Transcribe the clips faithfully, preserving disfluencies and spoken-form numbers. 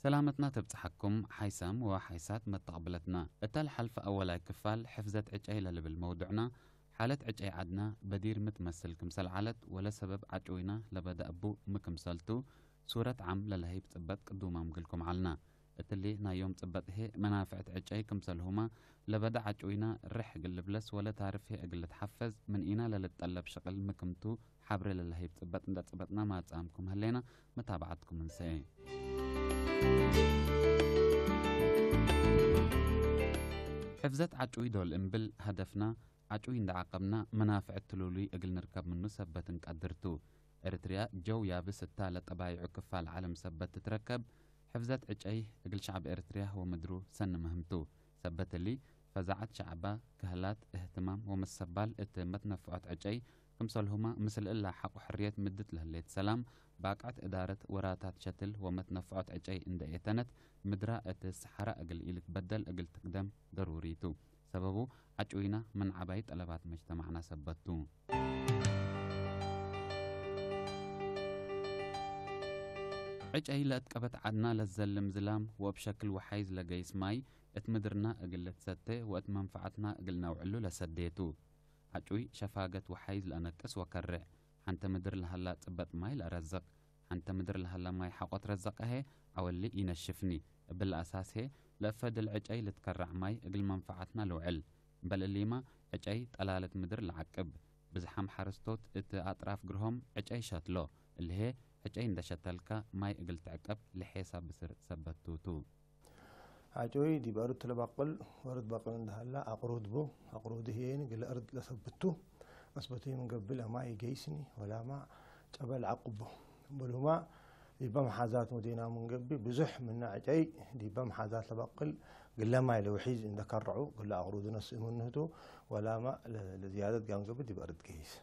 ሰላመትና ትብጽሐኩም ሓይሳም ወሓይሳት መተቅብለትና። እተ ለሐልፈ አወላይ ክፋል ሕፍዘት ዕጨይ ለልብል መውዱዕና፣ ሓለት ዕጨይ ዐድና በዲር ሚ ትመስል ክምሰል ዐለት ወለሰበብ ዐጩይና ለበደ እቡ ሚ ክምሰልቱ፣ ሱረት ዓም ለለሀይብ ጽበጥ ቅዱማም እግልኩም ዐልና። እትሊ ናይ ዮም ጽበጥ ህዬ መናፍዕት ዕጨይ ክምሰልሁመ ለበደ ዐጩይና ርሕ እግል ልብለስ ወለ ታርፍ ህዬ እግል ልትሐፈዝ ምን ኢና ለልትጠለብ ሽቅል ሚ ክምቱ፣ ሐብሬ ለለሀይብ ጽበጥ እንዴ ጽበጥና ማጽአምኩም ህሌና፣ መታብዐትኩም እንሰኤ። ሕፍዘት ዐጩይ ዶል እምብል ሀደፍና፣ ዐጩይ እንዴ ዐቀብና መናፍዕት ትሉሉይ እግል ንርከብ ምኑ ሰበት እንቀድር ቱ። ኤረትርያ ጀው ያብስ እታ ለጠባይዑ ክፋል ዐለም ሰበት ትትረከብ፣ ሕፍዘት ዕጨይ እግል ሸዐብ ኤረትርያ ወምድሩ ሰኒ ምህም ቱ። ሰበት እሊ፣ ፈዛዐት ሸዐባ፣ ክህላት፣ እህትማም ወመሰባል እት መትነፍዖት ዕጨይ፣ ክምሰልሁመ ምስል እላ ሐቆ ሕርየት ምድት ለህሌት ሰላም፣ ባቅዕት እዳረት ወራታት ሸትል ወመትነፍዖት ዕጨይ እንዴ ኤተነት፣ ምድራ እት ሰሐራ እግል ኢልትበደል እግል ትቅደም ደሩሪ ቱ። ሰበቡ፣ ዐጩይና ምን ዐባይ ጠለባት መጅተማዕና ሰበት ቱ። ዕጨይ ለእት ቀበት ዐድና ለዘልም ዝላም ወእብ ሸክል ወሓይዝ ለገይስ ማይ፣ እት ምድርና እግል ልትሰቴ ወእት መንፈዐትና እግል ነውዕሉ ለሰዴ ቱ። ዐጩይ ሸፋገት ወሓይዝ ለአነቅስ ወከሬዕ፣ ሐንተ ምድር ለሀላ ጽበጥ ማይ ለአረዝቅ፣ ሐንተ ምድር ለሀላ ማይ ሐቆ ትረዘቀ ህዬ ዐወሊ ኢነሽፍኒ። እብሊ አሳስ ህዬ ለእፈድል ዕጨይ ልትከረዕ ማይ እግል መንፈዐትና ልውዕል። እምበል እሊመ ዕጨይ ጠላለት ምድር ለዐቅብ። ብዝሓም ሐረስቶት እት አጥራፍ ግርሆም ዕጨይ ሸትሎ። እሊ ህዬ ዕጨይ እንዴ ሸተልከ ማይ እግል ትዕቀብ ለሔሳብ ብስር ሰበት ቱ ቱ። ዐጩይ ዲብ አርድ ለበቅል ወርድ በቅል እንዴ ሀላ አቅሩድ ቡ። አቅሩድ ህዬኒ እግል አርድ ለሰብት ቱ። አስበቱይ ምን ገብእ ለማይ ኢገይስኒ ወላመ ጨበል ዐቅቡ። እምበልሁመ ዲበ መሓዛት ወዴና ምን ገብእ ብዙሕ ምነ ዕጨይ ዲበ መሓዛት ለበቅል እግለ ማይ ለውሒዝ እንዴ ከረዑ እግለ አቅሩድ ነስእ ምኑ ቱ ወላመ ለ-፣ ለዝያደት ጋም ገብእ ዲብ አርድ ገይስ።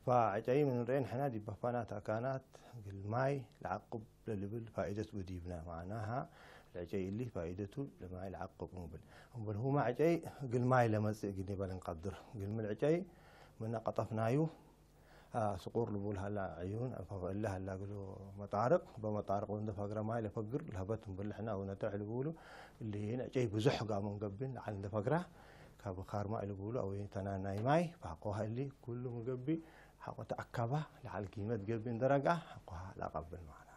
ፈዕጨይ ምን እንረኤ ንሕና ዲብ በፋናት አካናት እግል ማይ ለዐቅብ ለልብል ፋኢደት ወዲብነ። መዕናሃ ለዕጨይ እሊ ፋኢደቱ ለማይ ለዐቅብ እንብል። እምበልሁመ ዕጨይ እግል ማይ ለመጽእ እግል ኒበል እንቀድር። እግል ምን ዕጨይ ምነ ቀጠፍናዩ፣ አ፣ ስቁር ልቡል ሀላ ዕዩን፣ እለ ሀላ እግሉ መጣርቅ፣ በመጣርቅ ወእንደ ፈግረ ማይ ለፈግር ለሀበት እንብል ንሕና አው ነተዕ ልቡሉ። እሊ ህዬ ዕጨይ ብዙሕ ጋም እንገብን ለዐል እንደ ፈግረ፣ ካብ ብኻር ማይ ልቡሉ አው ተናናይ ማይ፣ ፈሐቆሃ እሊ ኩሉ ምገብእ ሐቆ ተአከበ ለዐል ጊመት ገብእ እንደ ረግአ ሐቆሃ ለአቀብል መዕና።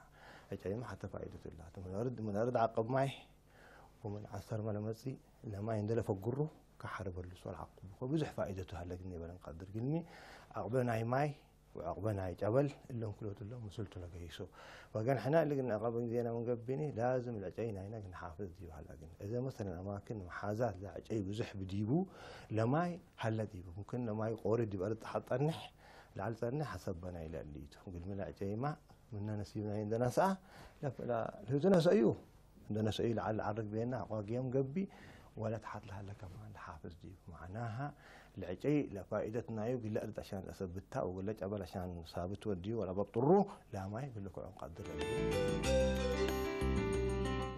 ዕጨይመ ሐተ ፋኢደቱ ላቱ። ምን አርድ፣ ምን አርድ ዐቅብ ማይ ወምን ዐሰርመ ለመጽእ ለማይ እንደ ለፈግሩ ከሐር በልሶ ለዐቅቡ። ከብዙሕ ፋኢደቱ ሀለ እግል ኒበል እንቀድር። እግልሚ ዐቅበ ናይ ማይ ወዐቅበ ናይ ጨበል እሎም ክልኦት እሎም ምስልቱ ለገይሶ። ወገን ሕነ እሊ እግል ንዐቀብ እንዜና ምን ገብእኒ ላዝም ለዕጨይ ናይነ እግል ንሓፍዝ ዲብ ሀለ እግል። እዘ መሰለን አማክን መሓዛት ለዕጨይ ብዙሕ ብዲቡ ለማይ ሀለ ዲቡ። ሙምክን ለማይ ቆሪ ዲብ አርድ ጸንሕ ለዐል ጸንሕ ሐሰበ ናይለ እሊቱ። እግልሚ ለዕጨይማ ምነ ነሲብ ናይ እንደ ነስአ፣ ለፍ-፣ ለ-፣ ለህቱ ነስአዩ፣ እንደ ነስአዩ ለዐል ለዐርግ ቤና፣ አቋግየም ገብእ፣ ወለ ተሐት ለሀለ ከማን ለሓፍዝ ዲቡ። መዕናሃ፣ ለዕጨይ ለፋኢደት ናዩ፣ ግለ እርድ አሻን ለአሰብታ፣ ወግለ ጨበል አሻን ሳብት ወድዩ፣ ወለ በጥሩ፣ ላማይ ግለ ክዑን ቀድር።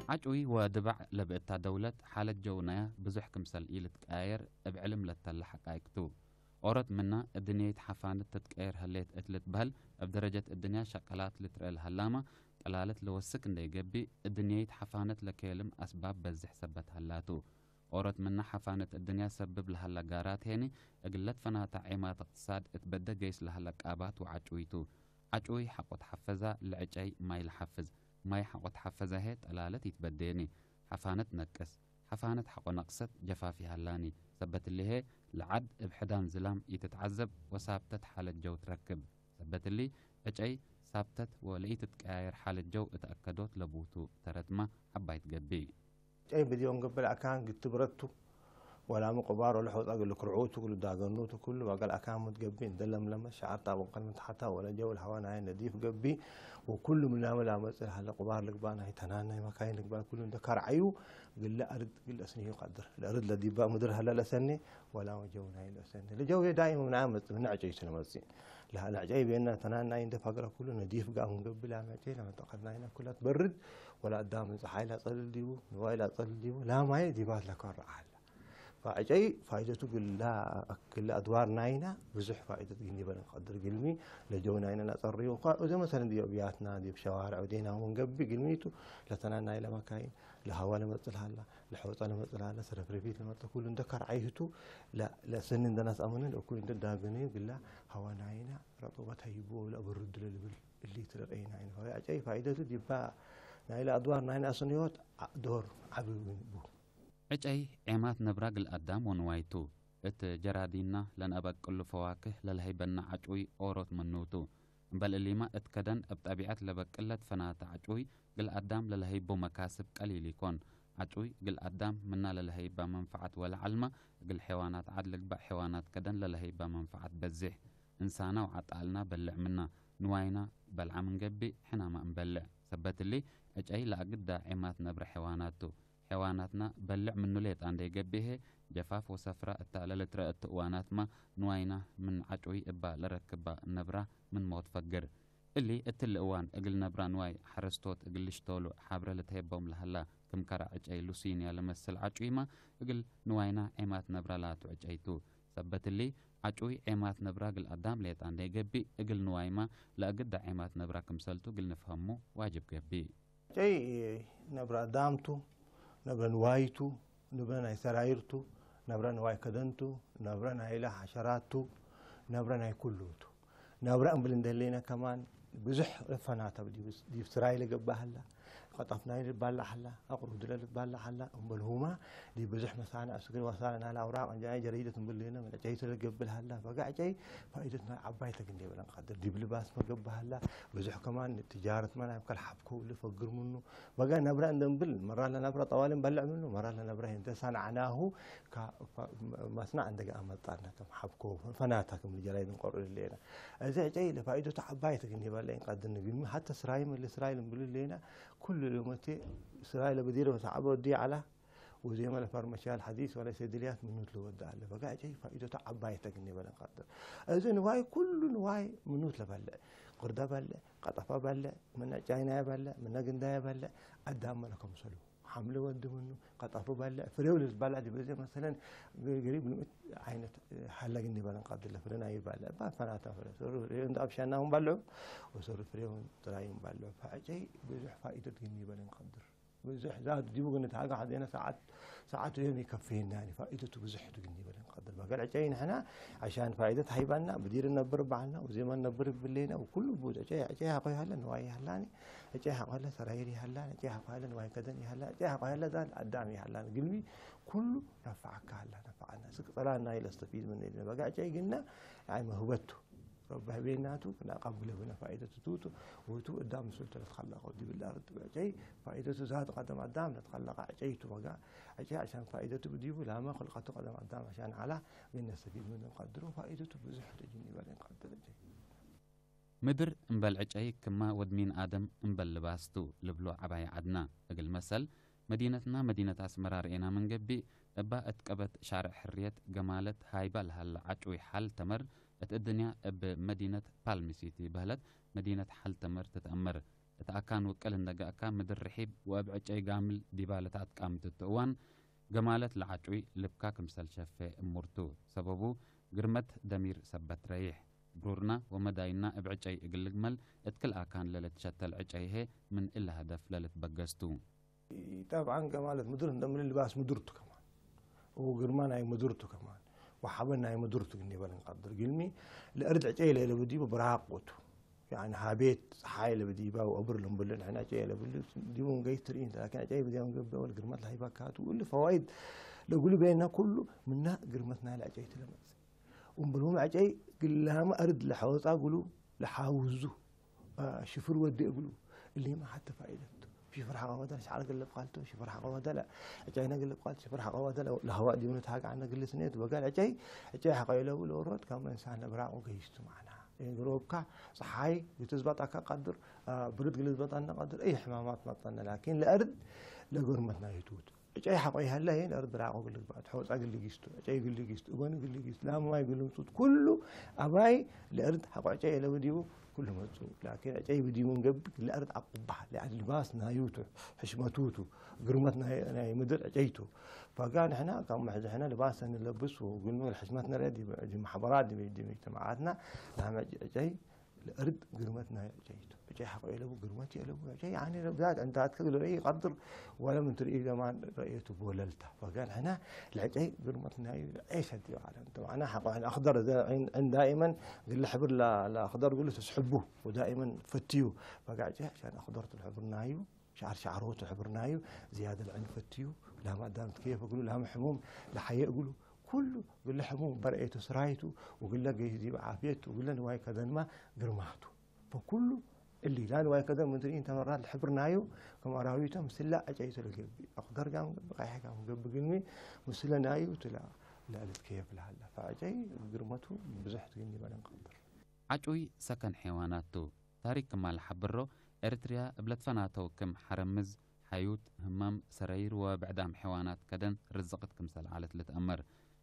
ዐጩይ ወድባዕ ለብእታ ደውለት፣ ሓለት ጀውናያ ብዙሕ ክምሰል ኢልትቀያየር፣ እብ ዕልም ለተለ ሐቃይቅ ቱ። ኦሮት ምነ፣ እድንየይት ሐፋነት ትትቀየር ህሌት እት ልትበህል፣ እብ ደረጀት እድንያ ሸቀላት ልትርኤ ለሀላመ፣ ጠላለት ለወስክ እንዴ ገብእ፣ እድንየይት ሐፋነት ለኬልም አስባብ በዝሕ ሰበት ሀላቱ። ኦሮት ምነ ሐፋነት እድንያ ሰብብ ለሀላ ጋራት ሄኒ፣ እግል ለትፈናተ ዔማት እቅትሳድ እት በደ ገይስ ለሀለ ቃባት ወዐጩይ ቱ። ዐጩይ ሐቆ ተሐፈዛ ለዕጨይ ማይ ለሐፍዝ፣ ማይ ሐቆ ተሐፈዘ ህዬ ጠላለት ኢትበዴኒ። ሐፋነት ነቅስ፣ ሐፋነት ሐቆ ነቅሰት ጀፋፊ ሀላኒ። ሰበት እሊ ህዬ ለዐድ እብ ሕዳን ዝላም ኢትትዐዘብ ወሳብተት ሓለት ጀው ትረክብ። ሰበት እሊ፣ ዕጨይ ሳብተት ወለኢትትቀያየር ሓለት ጀው እት አከዶት ለቡቱ ተረትመ ዐባይት ገብእ። ዕጨይ ብድዮም ገብእ ለአካን ግትብረት ቱ። ወላመ ቅባር ወለሐውጻ እግል ልክርዑ ቱ፣ እግል ልዳገኑ ቱ፣ ኩሉ ባገል አካን ምትገብእ እንደ ለምለመ፣ ሸዐር ጣበቀል ምን ተሐታ ወለ ጀው ለሀዋ ናየ ነዲፍ ገብእ፣ ወኩሉ ምን ላመ ላመጽእ ለሀለ ቅባር ልግባእ ናይ ተናን ናይ መካይን ልግባእ ኩሉ እንደ ከርዐዩ፣ እግለ አርድ እግል ለአስንዩ ቀድር። ለአርድ ለዲባ ምድር ሀለ ለሰኔ፣ ወላመ ጀው ናይ ለአሰኔ። ለጀው ዳይም ምነ መጽእ፣ ምነ ዕጨይ ቱ ለመጽእ። ለሀለ ዕጨይ ቤነ ተናን ናይ እንደ ፈግረ ኩሉ ነዲፍ ጋም ገብእ ላመ ዕጨይ ለመጠቀል ናይነ ኩለ ትበርድ፣ ወለ አዳም ጸሓይ ለአጸልል ዲቡ፣ ንዋይ ለአጸልል ዲቡ፣ ላማየ ዲባት ለከርዐ ሀለ። ፈዐጨይ ፋይደቱ ግላ፣ ክል አድዋር ናይና ብዙሕ ፋይደት ግኒ በል እንቀድር። ግልሚ ለጀው ናይና ነጸርዩ እኳ፣ እዘ መሰለን ዲብ አብያትና፣ ዲብ ሸዋርዕ ወዴና ምንገብእ ግልሚቱ ለተናን ናይለ መካይን፣ ለሀዋ ለመጽእ ለሀላ፣ ለሐውጻ ለመጽእ ለሀላ፣ ሰረፍረፊት ለመጽእ ኩሉ እንደ ከርዓይ ህቱ፣ ለ-፣ ለስኒ እንደ ናስ አመንን እኩይ እንደ ዳገነዩ ግላ ሀዋ ናይና ረጡበት ሀይቡ ለአበርዱ ለልብል እሊ ትረቀይና አይነ። ፈዐጨይ ፋይደቱ ዲባ ናይለ አድዋር ናይና አስንዮት ዶር ዐቢ ቡ። ዕጨይ ዔማት ነብራ ግል አዳም ወንዋይ ቱ። እት ጀራዲንና ለነአበቅሉ ፈዋክህ ለለሀይበና ዐጩይ ኦሮት ምኑ ቱ። እምበል እሊመ እት ከደን እብ ጠቢዐት ለበቅለት ፈናተ ዐጩይ ግል አዳም ለለሀይቦ መካስብ ቀሊል ኢኮን። ዐጩይ ግል አዳም ምና ለለሀይባ መንፈዐት ወለዐልመ እግል ሐይዋናት ዐድ ልግበእ ሐይዋናት ከደን ለለሀይባ መንፈዐት በዜሕ። እንሳና ወዐጣልና በልዕ ምና፣ ንዋይና በልዐ ምን ገብእ ሕናመ እንበልዕ። ሰበት እሊ ዕጨይ ለአግዳ ዔማት ነብረ ሐይዋናት ቱ። ሐይዋናትና በልዕ ምኑ ሌጣ እንዴ ገብእ ህዬ፣ ጀፋፍ ወሰፍራ እተ ለልትረአ እቱ እዋናትመ ንዋይና ምን ዐጩይ እባ ለረክባ ነብራ ምን ሞት ፈግር። እሊ እትሊ እዋን እግል ነብራ ንዋይ ሐረስቶት እግል ልሽቶሉ ሐብረ ልትሄቦም ለሀላ ክም ከረ ዕጨይ ሉሲንያ ለመስል ዐጩይመ እግል ንዋይና ዔማት ነብራ ላቱ ዕጨይ ቱ። ሰበት እሊ ዐጩይ ዔማት ነብራ እግል አዳም ሌጣ እንዴ ገብእ እግል ንዋይመ ለአግዳ ዔማት ነብራ ክምሰልቱ እግል ንፍሀሙ ዋጅብ ገብእ። ጨይ ነብረ አዳም ቱ፣ ነብረ ንዋይ ቱ፣ ነብረ ናይ ሰራይር ቱ፣ ነብረ ንዋይ ከደን ቱ፣ ነብረ ናይለ ሐሸራት ቱ፣ ነብረ ናይ ኩሉ ቱ። ነብረ እምብል እንደ ህሌነ ከማን ብዙሕ ፈናተ ዲብ፣ ዲብ ስራይ ለገብእ ሀላ፣ ቀጠፍ ናይ ልባላዕ ሀላ፣ አቅሩድ ለልባላዕ ሀላ፣ እምበልሁማ ዲብ ብዙሕ መሳንዕ፣ ስግር ወሳንዕ ናይለ አውራቅ እንጃይ ጀሪደት እምብል ህሌነ ምን ዕጨይቱ ለገብእ ሀላ፣ በጋ ዕጨይ ፋኢደት ናይ ዐባይ ተግንዴ በለን ቀድር። ዲብ ልባስ መገብእ ሀላ፣ ብዙሕ ከማን ትጃረትመ ናይ ከል ሐብኮ እሊ ፈግር ምኑ። በጋ ነብረ እንደ እምብል፣ መራ ለነብረ ጠዋሊ እንበልዕ ምኑ፣ መራ ለነብረ እንተ ሰነዕናሁ ከ-፣ ከ-፣ መስናዕ እንደ ገአ መጣነ ከም ሐብኮ ፈናታ ክም ልጀራይድ እንቀርኡ እሌነ። እዚ ዕጨይ ለፋኢደቱ ዐባይ ተግንዴ በለ እንቀድር ንግሚ፣ ሐተ ስራይም እሊ ስራይ ልንብሉ እሌነ፣ ኩሉ ሎመቴ ስራይ ለበዲረ ወሰዓበ ወዲ ዐላ፣ ወዜመ ለፋርማሽያል ሐዲስ ወለ ሰይድልያት ምኑት ልወድ አለ። በጋ ዕጨይ ፋኢደቱ ዐባይ ተግንዴ በለ እንቀድር። እዚ ንዋይ ኩሉ ንዋይ ምኑት ለበልዕ፣ ቅርደ በልዕ፣ ቀጠፈ በልዕ፣ ምነ ጫይናየ በልዕ፣ ምነ ግንዳየ በልዕ፣ አዳምመ ለከምሰሉ። ሐምሊ ወድ ምኑ፣ ቀጠፉ በልዕ፣ ፍሬው ልትበልዕ ዲብ እዜ መሰለን ገሪብ ንምእት ዓይነት ሀለ ግኒ በለን ቀድር ለፍሬ ናይ በልዕ፣ እባ ፈናተ ፍሬ፣ ሰሩ ፍሬው እንደ አብሻናሁም በልዑ፣ ወሰሩ ፍሬውን ጥራዩም በልዑ። ፈዕጨይ ብዙሕ ፋኢደት ግኒ በለን ቀድር። ብዙሕ ዛት ዲቡ ግን ተሃጋ ሐዜነ ሰዓት፣ ሰዓት ዮም ይከፍየና፣ ያኒ ፋኢደቱ ብዙሕ ቱ ግኒ በለን ቀድር። በገል ዕጨይ ንሕና ዐሻን ፋኢደት ሀይባና፣ ብዲር ነብር በዓልና፣ ወዜማ ነብር ብሌና፣ ወኩሉ ቡ ዕጨይ፣ ዕጨይ ሐቆ ይሃለ ንዋይ ይሃላኒ፣ ዕጨይ ሐቆ ይሃለ ሰራይር ይሃላኒ፣ ዕጨይ ሐቆ ይሃለ ንዋይ ከደን ይሃላ፣ ዕጨይ ሐቆ ይሃለ ዛል አዳም ይሃላኒ። ግልሚ ኩሉ ነፈዐካ ሀላ ነፈዐና። ስክ ጸላና ይለስተፊድ ምን ይልና። በጋ ዕጨይ ግና፣ ያኒ መህበቱ። ረቢ ህቤናቱ፣ ለአቀብለ ብነ ፋኢደቱ ቱ፣ ወቱ እዳም ምስል ተለትከለቀው ዲብለ አርድ ብዕጨይ ፋኢደቱ ዛት ቀደም አዳም ለትከለቀ ዕጨይ ቱ በጋ፣ ዕጨይ ዐሻን ፋኢደቱ ብዲቡ ላመ ክልቀቱ ቀደም አዳም ዐሻን ዐላ ግን ነስተፊድ ምኑ እንቀድሮ ፋኢደቱ ብዙሕ ቱ ጅኒ በለ እንቀድር ዕጨይ። ምድር እምበል ዕጨይ ክመ ወድ ሚን አደም እምበል ልባስ ቱ ልብሎ ዐባይ ዐድና። እግል መሰል፣ መዲነትና መዲነት አስመራ ርኤና ምን ገብእ፣ እባ እት ቀበት ሻርዕ ሕርየት ገማለት ሃይባ ለሀለ ዐጩይ ሐል ተመር፣ እት እድንያ እብ መዲነት ፓልም ሲቲ በህለት መዲነት ሐል ተመር ትትአመር። እት አካን ውቅል እንደ ገአካ ምድር ርሒብ ወእብ ዕጨይ ጋምል ዲባ ለተአትቃምት እቱ እዋን፣ ገማለት ለዐጩይ ልብካ ክምሰል ሸፌ እሙር ቱ። ሰበቡ፣ ግርመት ደሚር ሰበት ረይሕ። ብሩርና ወመዳይና እብ ዕጨይ እግል ልግመል፣ እት ክል አካን ለልትሸተል ዕጨይ ህዬ ምን እለ ሀደፍ ለልትበገስ ቱ። ጠብዓን ገማለት ምድር እንደ ምን ልባስ ምድር ቱ ከማን። ወግርማ ናይ ምድር ቱ ከማን። ወሐበን ናይ ምድር ቱ ግኒ በል እንቀድር። ግልሚ ለእርድ ዕጨይ ለኢለብዲቡ ብራቁ ቱ። ያኒ ሀቤት ጸሓይ ለብዲባ ወአብር ለምብል ንሕና ዕጨይ ለብሉ ዲቡ እንገይ ትርኢ እንተ ላኪን ዕጨይ ብዲያ እንገብእ ወል ግርመት ለሀይባካቱ እሊ ፈዋይድ ለጉሉ ቤና ኩሉ ምና ግርመት ናይ ለዕጨይ ትለመጽ። እምብልሁም ዕጨይ ግላመ አርድ ለሐወጻ እግሉ ለሓውዙ፣ አ፣ ሽፍር ወዴ እግሉ፣ እሊመ ሐተ ፋኢደት ቱ። ሽፍር ሐቀ ወደለ ሸዕር ግልብ ቃልቱ፣ ሽፍር ሐቀ ወደለ ዕጨይነ ግልብ ቃልቱ፣ ሽፍር ሐቀ ወደለ ለሀዋእ ዲብነ ተሃግዐነ ግል ስኔት በገል ዕጨይ፣ ዕጨይ ሐቀ ኢለቡ ለወሮት ከመ እንሳን ለብራቁ ገይስቱ መዕና። እግሮብካ ጸሓይ ግትዝበጣካ ቀድር፣ አ፣ ብርድ ግልዝበጣነ ቀድር፣ እይ ሕማማት መጠነ ላኪን ለአርድ ለገርመት ናይቱ ቱ። ዕጨይ ሐቆ ይሀለ፣ ይን እርድ ራቆ ግልግባእ፣ ሖጻ ግልጊስቱ፣ ዕጨይ ግልጊስቱ፣ እበኑ ግልጊስቱ፣ ላመ ማይ ግልምጹት፣ ኩሉ አባይ ለእርድ ሐቆ ዕጨይ የለቡ ዲቡ ኩሉ መጹ። ላኪን ዕጨይ ብዲቡ እንገብእ ለእርድ አቁባህ፣ ለአድልባስ ናዩቱ፣ ሕሽመቱቱ፣ ግርመት ናይ፣ ናይ ምድር ዕጨይቱ። ፈጋ ንሕና ካብ መሕዚ ሕነ ልባስ እንለብስ ወግልሚ ለሕሽመት ነርአ ዲብ፣ ዲብ መሕበራት፣ ዲብ፣ ዲብ መጅተማዓትና፣ ላመ ዕጨይ ለእርድ ግርመት ናይ ዕጨይቱ። ዕጨይ ሐቆ የለቡ፣ ግርመት የለቡ። ዕጨይ ያኒ ብዛት ዕንታትከ ለርእይ ይቀድር፣ ወለ ምን ትርኢ ደማን ረእየቱ ቦለልታ። ፈገን ሕነ ለዕጨይ ግርመት ናይ ዔሸት ዲብ ዓለም። ጠብዓና ሐቆ ሕነ አክደር እዘ ዒን፣ ዒን ዳኢመን ግለ ሕብር ለ-፣ ለአክደር ግሉ ተስሕቡ ወዳኢመን ፈትዩ። ፈጋ ዕጨይ ዐሻን አክደርቱ ለሕብር ናዩ፣ ሸዐር ሸዐሮቱ ሕብር ናዩ፣ ዝያደ ለዐን ፈትዩ፣ ላመ አዳም ትከየፍ እግሉ፣ ላመ ሕሙም ለሐየ እግሉ፣ ኩሉ ግለ ሕሙም በርኤቱ ስራይቱ፣ ወግለ ገይስ ዲብ ዓፍየት፣ ወግለ ንዋይ ከደንማ ግርማቱ። ፈኩሉ እሊ ላንዋይ ከደን ምን ትርኢ እንተ መራት ለሕብር ናዩ፣ ከም አራዊቶም ምስለ ዕጨይቱ ለገብእ። አክደር ጋም ገብእ፣ ቀይሕ ጋም ገብእ፣ ግልሚ ምስለ ናዩ ቱ ለ-፣ ለልትከየፍ ለሀለ። ፈዕጨይ ግርመቱ ብዙሕ ትግኒ በለን ቀድር። ዐጩይ ሰከን ሐይዋናት ቱ። ታሪክ ክማ ለሐብሮ፣ ኤረትርያ እብ ለትፈናተው ክም ሐረምዝ፣ ሐዩት፣ ህመም፣ ሰረይር ወብዕዳም ሐይዋናት ከደን ርዝቅት ክምሰል ዐለት ልትአመር።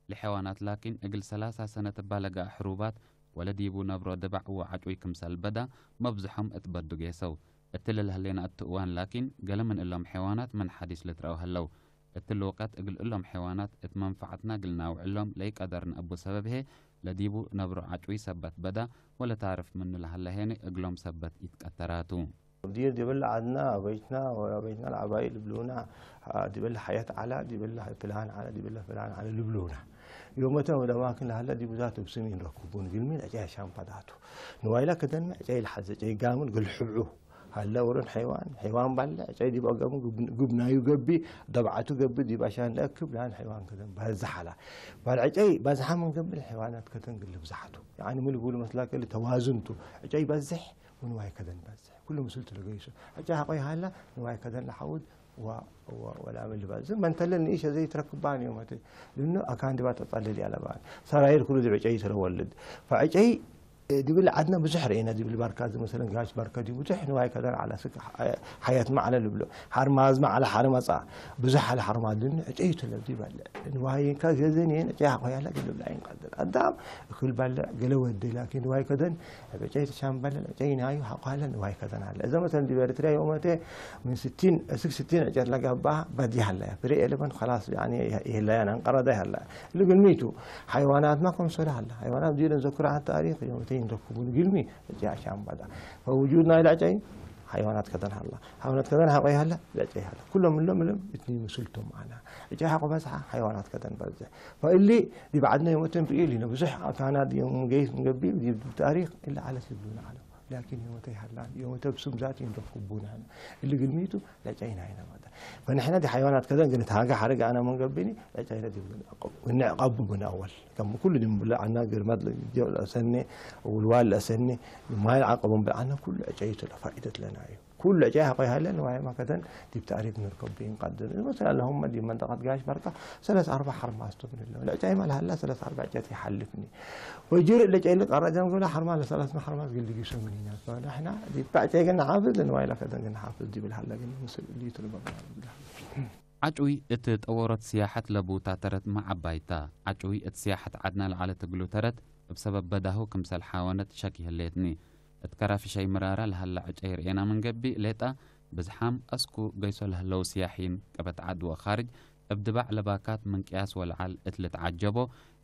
ለሐይዋናት ላኪን፣ እግል ሰላሳ ሰነት እባ ለገአ ሕሩባት ወለዲቡ ነብሮ ድባዕ ወዐጩይ ክምሰል በዳ፣ መብዝሖም እት በዱ ጌሰው። እትሊ ለህሌነ እቱ እዋን ላኪን፣ ገሌ ምን እሎም ሐይዋናት ምን ሐዲስ ልትረአው ህለው። እትሊ ወቀት እግል እሎም ሐይዋናት እት መንፈዐትና እግል ናውዕሎም ለኢቀደርነ እቡ ሰበብ ህዬ፣ ለዲቡ ነብሮ ዐጩይ ሰበት በዳ ወለታርፍ ምኑ ለሀለ ሄኒ እግሎም ሰበት ኢትቀተራቱ። ዲር ዲብለ ዐድና አበይትና ወአበይትና ለአባይ ልብሉና፣ ዲብለ ሐየት ዐለ፣ ዲብለ ፍላን ዐለ፣ ዲብለ ፍላን ዐለ ልብሉና። ዮመተ ወደማክን ለሀለ ዲቡ ዛት እብ ስም ኢንረክቡን፣ ግልሚን ዕጨይ ሻምፓዳቱ። ንዋይላ ከደንመ ዕጨይ ለሐዘ፣ ዕጨይ ጋምን ግል ሕብዑ። ሀለ ወሮን ሐይዋን፣ ሐይዋን ባለ፣ ዕጨይ ዲብ አገሙ ግብ፣ ግብ ናዩ ገብእ፣ ደብዓቱ ገብእ፣ ዲብ አሻን ለአክብ፣ ላን ሐይዋን ከደን በዝሕ ዐላ። ባል ዕጨይ በዝሐ ምን ገብእ፣ ሐይዋናት ከደን ግል ብዝሐቱ። ያኒ ምን ልቡሉ መስላከ፣ ተዋዝንቱ። ዕጨይ በዝሕ፣ ወንዋይ ከደን በዝሕ። ኩሉ ምስልቱ ለገይሱ። ዕጨይ ሐቆይ ሀላ፣ ንዋይ ከደን ለሐውድ፣ ወ-፣ ወ-፣ ወላምን ልባል። ዝም መንተለ ንኢሸ ዘይትረክባን ዮም ህተ። ልኑ አካን ዲባ ተጸልል ያለባን። ሰራይር ኩሉ ዲብ ዕጨይ ትረወልድ። ፈዕጨይ ዲብል ዐድነ ብዙሕ ረኤነ፣ ዲብል ባርካት መሰለን ጋሽ ባርከ ዲብ ብዙሕ ንዋይ ከደን ዐለ፣ ስክ ሐየትመ ዐለ ልብሎ፣ ሐርማዝመ ዐለ፣ ሐር መጽአ፣ ብዙሕ ዐለ ሐርማዝ ልብሎ፣ ዕጨይ ቱ ለብዲ በለ። ንዋይ እንካ ገዘን የን ዕጨይ ሐቆ ያለ ግልብ ላይ እንቀድር። አዳም እክል በለ ገለ ወዴ፣ ላኪን ንዋይ ከደን እብ ዕጨይ ተሻም በለ፣ ዕጨይ ናዩ ሐቆ ያለ ንዋይ ከደን አለ። እዘ መሰለን ዲብ ኤረትርያ ዮመቴ ምን ስቲን እስክ ስቲን ዕጨት ለገብአ በዲ ሀለ። ፍሬ ኤለመን ከላስ ያኒ ይህለያን አንቀረደ ሀለ። እሊ ግልሚቱ ሐይዋናትመ ከምሰለ ሀለ። ሐይዋናት ዲብ ለንዘክሮ ዐድ ታሪክ ዮመቴ ኢንረክቡን ግልሚ ዕጨይ አሻም በዳ። ፈውጁድ ናይለ ዕጨይ ሐይዋናት ከደን ሀላ። ሐይዋናት ከደን ሐቆ ሀለ፣ ዕጨይ ሀለ። ኩሎም እሎም እሎም እትኒ ምስልቶም አነ። ዕጨይ ሐቆ በዝሐ፣ ሐይዋናት ከደን በዝሕ። ፈእሊ ዲብ ዐድነ ዮመቴ ርእዩ ሊነ ብዙሕ አካናት ዮም ገይስ እንገብእ ዲብ ታሪክ እሊ ዐለት ልብሉነ ዐለው። ላኪን ዮመተ ይሀላን፣ ዮመተ ብስም ዛት ኢንረክቡን አነ። እሊ ግልሚቱ ለዕጨይ ናይነ መደ። ፈንሕነ ዲብ ሐይዋናት ከደን ግን ታገ ሐርግ አነ ምን ገብእኒ፣ ለዕጨይነ ዲብ ግንዕቀቡ ምን አወል። ከም ኩሉ ዲብ ብልዐነ ግርመት ለአሰኔ፣ ውልዋል ለአሰኔ፣ ማይ ለዐቀቡ ብልዐነ ኩሉ ዕጨይቱ ለፋኢደት ለናዩ። ኩሉ ዕጨይ ሐቆ ይሀለ ንዋይመ ከደን ዲብ ተዕሪፍ ንርከቡ ኢንቀድር። መሰል አለሁመ ዲብ መንጠቀት ጋሽ በርቀ ሰለስ አርበዕ ሐርማዝ ቱ ምን እለው። ለዕጨይመ ለሀለ ሰለስ አርበዕ ዕጨት ይሐልፍኒ። ወጅርእ ለጨይል ቀረጀም ገብለ ሐርማዝ ለሰለስመ ሐርማዝ ግል ጊሱ ምኒናት። ፈንሕና ዲብ ዕጨይ ግን ነሓፍዝ፣ ለንዋይ ለከደን ግን ነሓፍዝ ዲብል ሀለ ግን ምስል እሊቱ ልበቅላ። ዐጩይ እት ጠወሮት ስያሐት ለቡታ ተረትመ ዐባይ ታ። ዐጩይ እት ስያሐት ዐድነ ለዐለት እግሉ ተረት እብ ሰበብ በዳሁ ክምሰል ሐወነት ሸኪ ህሌትኒ። እት ከራፊ ሸይ ምራራ ለሀለ ዕጨይ ርኤና ምን ገብእ ሌጠ ብዝሓም አስኩ ገይሶ ለህለው ስያሒን ቀበት ዐድ ወካርጅ እብ ድባዕ ለባካት ምን ቅያስ ወለዐል እት ልትዓጀቦ፣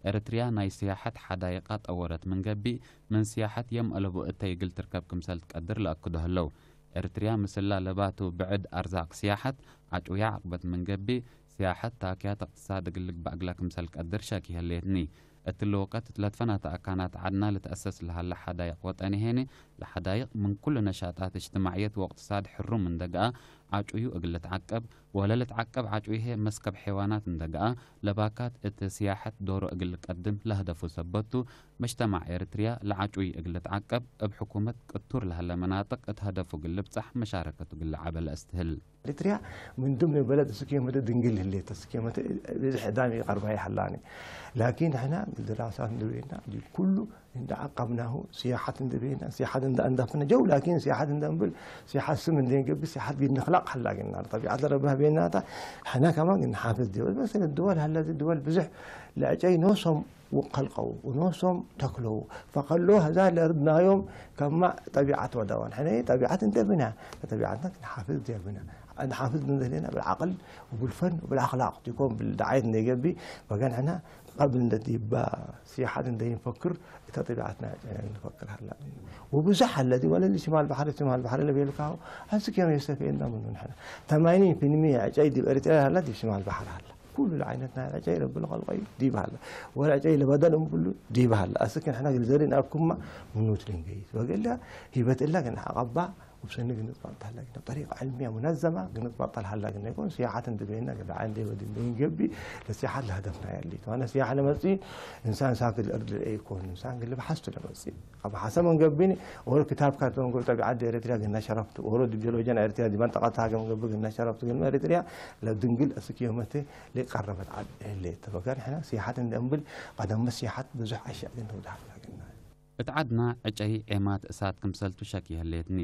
ኤረትርያ ናይ ስያሐት ሐዳይቃ ጠወረት ምን ገብእ፣ ምን ስያሐት የም አለቡ እተይ እግል ትርከብ ክምሰል ትቀድር ለአክዶ ህለው። ኤረትርያ ምስላ ለባቱ ብዕድ አርዛቅ ስያሐት፣ ዐጩያ ዐቅበት ምን ገብእ፣ ስያሐት ታክያት እቅትሳድ እግል ልግባእ እግላ ክምሰል ቀድር ሸኪ ህሌትኒ። እትሊ ወቀት እት ለትፈናተ አካናት ዐድና ልትአሰስ ለሀለ ሐዳይቅ ወጠኒ ሄኒ፣ ለሐዳይቅ ምን ኩሉ ነሻጣት እጅትማዕየት ወእቅትሳድ ሕሩም እንደ ገአ፣ ዐጩዩ እግል ልትዐቀብ፣ ወለልትዐቀብ ዐጩይ ህዬ መስከብ ሐይዋናት እንደ ገአ፣ ለባካት እት ስያሐት ዶሩ እግል ልቀድም ለሀደፉ ሰበት ቱ፣ መጅተማዕ ኤረትርያ ለዐጩይ እግል ልትዐቀብ፣ እብ ሕኩመት ቅቱር ለሀለ መናጥቅ እት ሀደፉ እግል ልብጻሕ መሻረከቱ እግል ለዐበ ለአስትህል። ኤረትርያ ምን ድምነ በለድ እስክ ዮመተ ድንግል ህሌት፣ እስክ ዮመተ ብዝሕ ዕዳም ኢቀርባይ ሀላኒ። ላኪን ሕነ ድራሳት እንዴ ቤና፣ ዲብ ኩሉ እንዴ ዐቀብናሁ፣ ሲያሐት እንዴ ቤና፣ ሲያሐት እንዴ አንደፍነ ጀው፣ ላኪን ሲያሐት እንዴ እንብል፣ ሲያሐት ስም እንዴ እንገብእ፣ ሲያሐት ዲብ ንክላቅ ሀላ ግና፣ ጠቢዐት ለረቢ ሀቤናታ፣ ሕነ ከማን ግና ሓፍዝ ዲብ። መሰለን ድወል ሀለ፣ ድወል ብዙሕ ለዕጨይ ኖሶም ወከልቀው፣ ወኖሶም ተክለው፣ ፈከሎ ሀዛ ለርድናዮም ከማ ጠቢዐት ወደዋን። ሕነ ጠቢዐት እንዴ ብና፣ ለጠቢዐትና ክንሓፍዝ ዲብ ብና። እንሓፍዝ እንዴ ህሌና፣ ብልዓቅል ወብልፈን ወብልአክላቅ ዲኮን፣ ብልደዓየት እንዴ ገብእ፣ በገን ሕነ ቀብል እንዴ ዲባ ሲያሐት እንዴ ኢንፈክር፣ እተ ጠቢዐትና ዕጨይ እንፈክር ሀላ። ወብዙሕ ሀለ ዲ ወለ ሽማል በሐር፣ ሽማል በሐር ለቤልካሁ፣ አስክ ዮም የሰፌና ምኑ ንሕነ። ተማኒን ፊልሚ ዕጨይ ዲብ ኤሪትርያ ሀለ፣ ዲብ ሽማል በሐር ሀለ። ኩሉ ለዓይነት ናይ ዕጨይ ረቢ ለከልቀዩ ዲብ ሀለ። ወለ ዕጨይ ለበደል እምብሉ ዲብ ሀለ። አስክ ንሕነ ግልዘሪ ናብኩማ ምኑት ልንገይስ። ወገለ ሂበት እላ ግን ሐቀባ ወብሰኒ ግንጽ ባልት ሀላ ግነ፣ ጠሪቀ ዕልምየ ሙነዘመ ግንጽ ባልት ሀላ ግነ ይኮን፣ ሲያሐት እንዴ ቤነ ግዳ ዐንዴ ወዲ እንዴ እንገብእ፣ ለሲያሐት ለሀደፍና ያሊት። ዋና ሲያሐ ለመጽእ፣ እንሳን ሳክል እርድ ለኢኮን፣ እንሳን ግል በሐስቱ ለመጽእ። አብ ሐሰ መንገብኒ፣ ኦሮ ክታብ ካርቶን ጎል ጠቢዐት ኤሪትሪያ ግነ ሸረፍቱ፣ ኦሮ ዲብ ጀሎጀን ኤሪትሪያ ዲብ መንጠቀት ሃገ መንገብእ ግነ ሸረፍቱ፣ ግልመ ኤሪትሪያ ለድንግል እስክ ዮመቴ ሊቀረበት ዐድ ህሌት። ወገን ሕነ ሲያሐት እንዴ እንብል፣ ቀደም ሲያሐት ብዙሕ አሽያእ ግነ ወደ ሀላ ግነ። እት ዐድና ዕጨይ ዔማት እሳት ክምሰልቱ ሸክ ይህሌትኒ።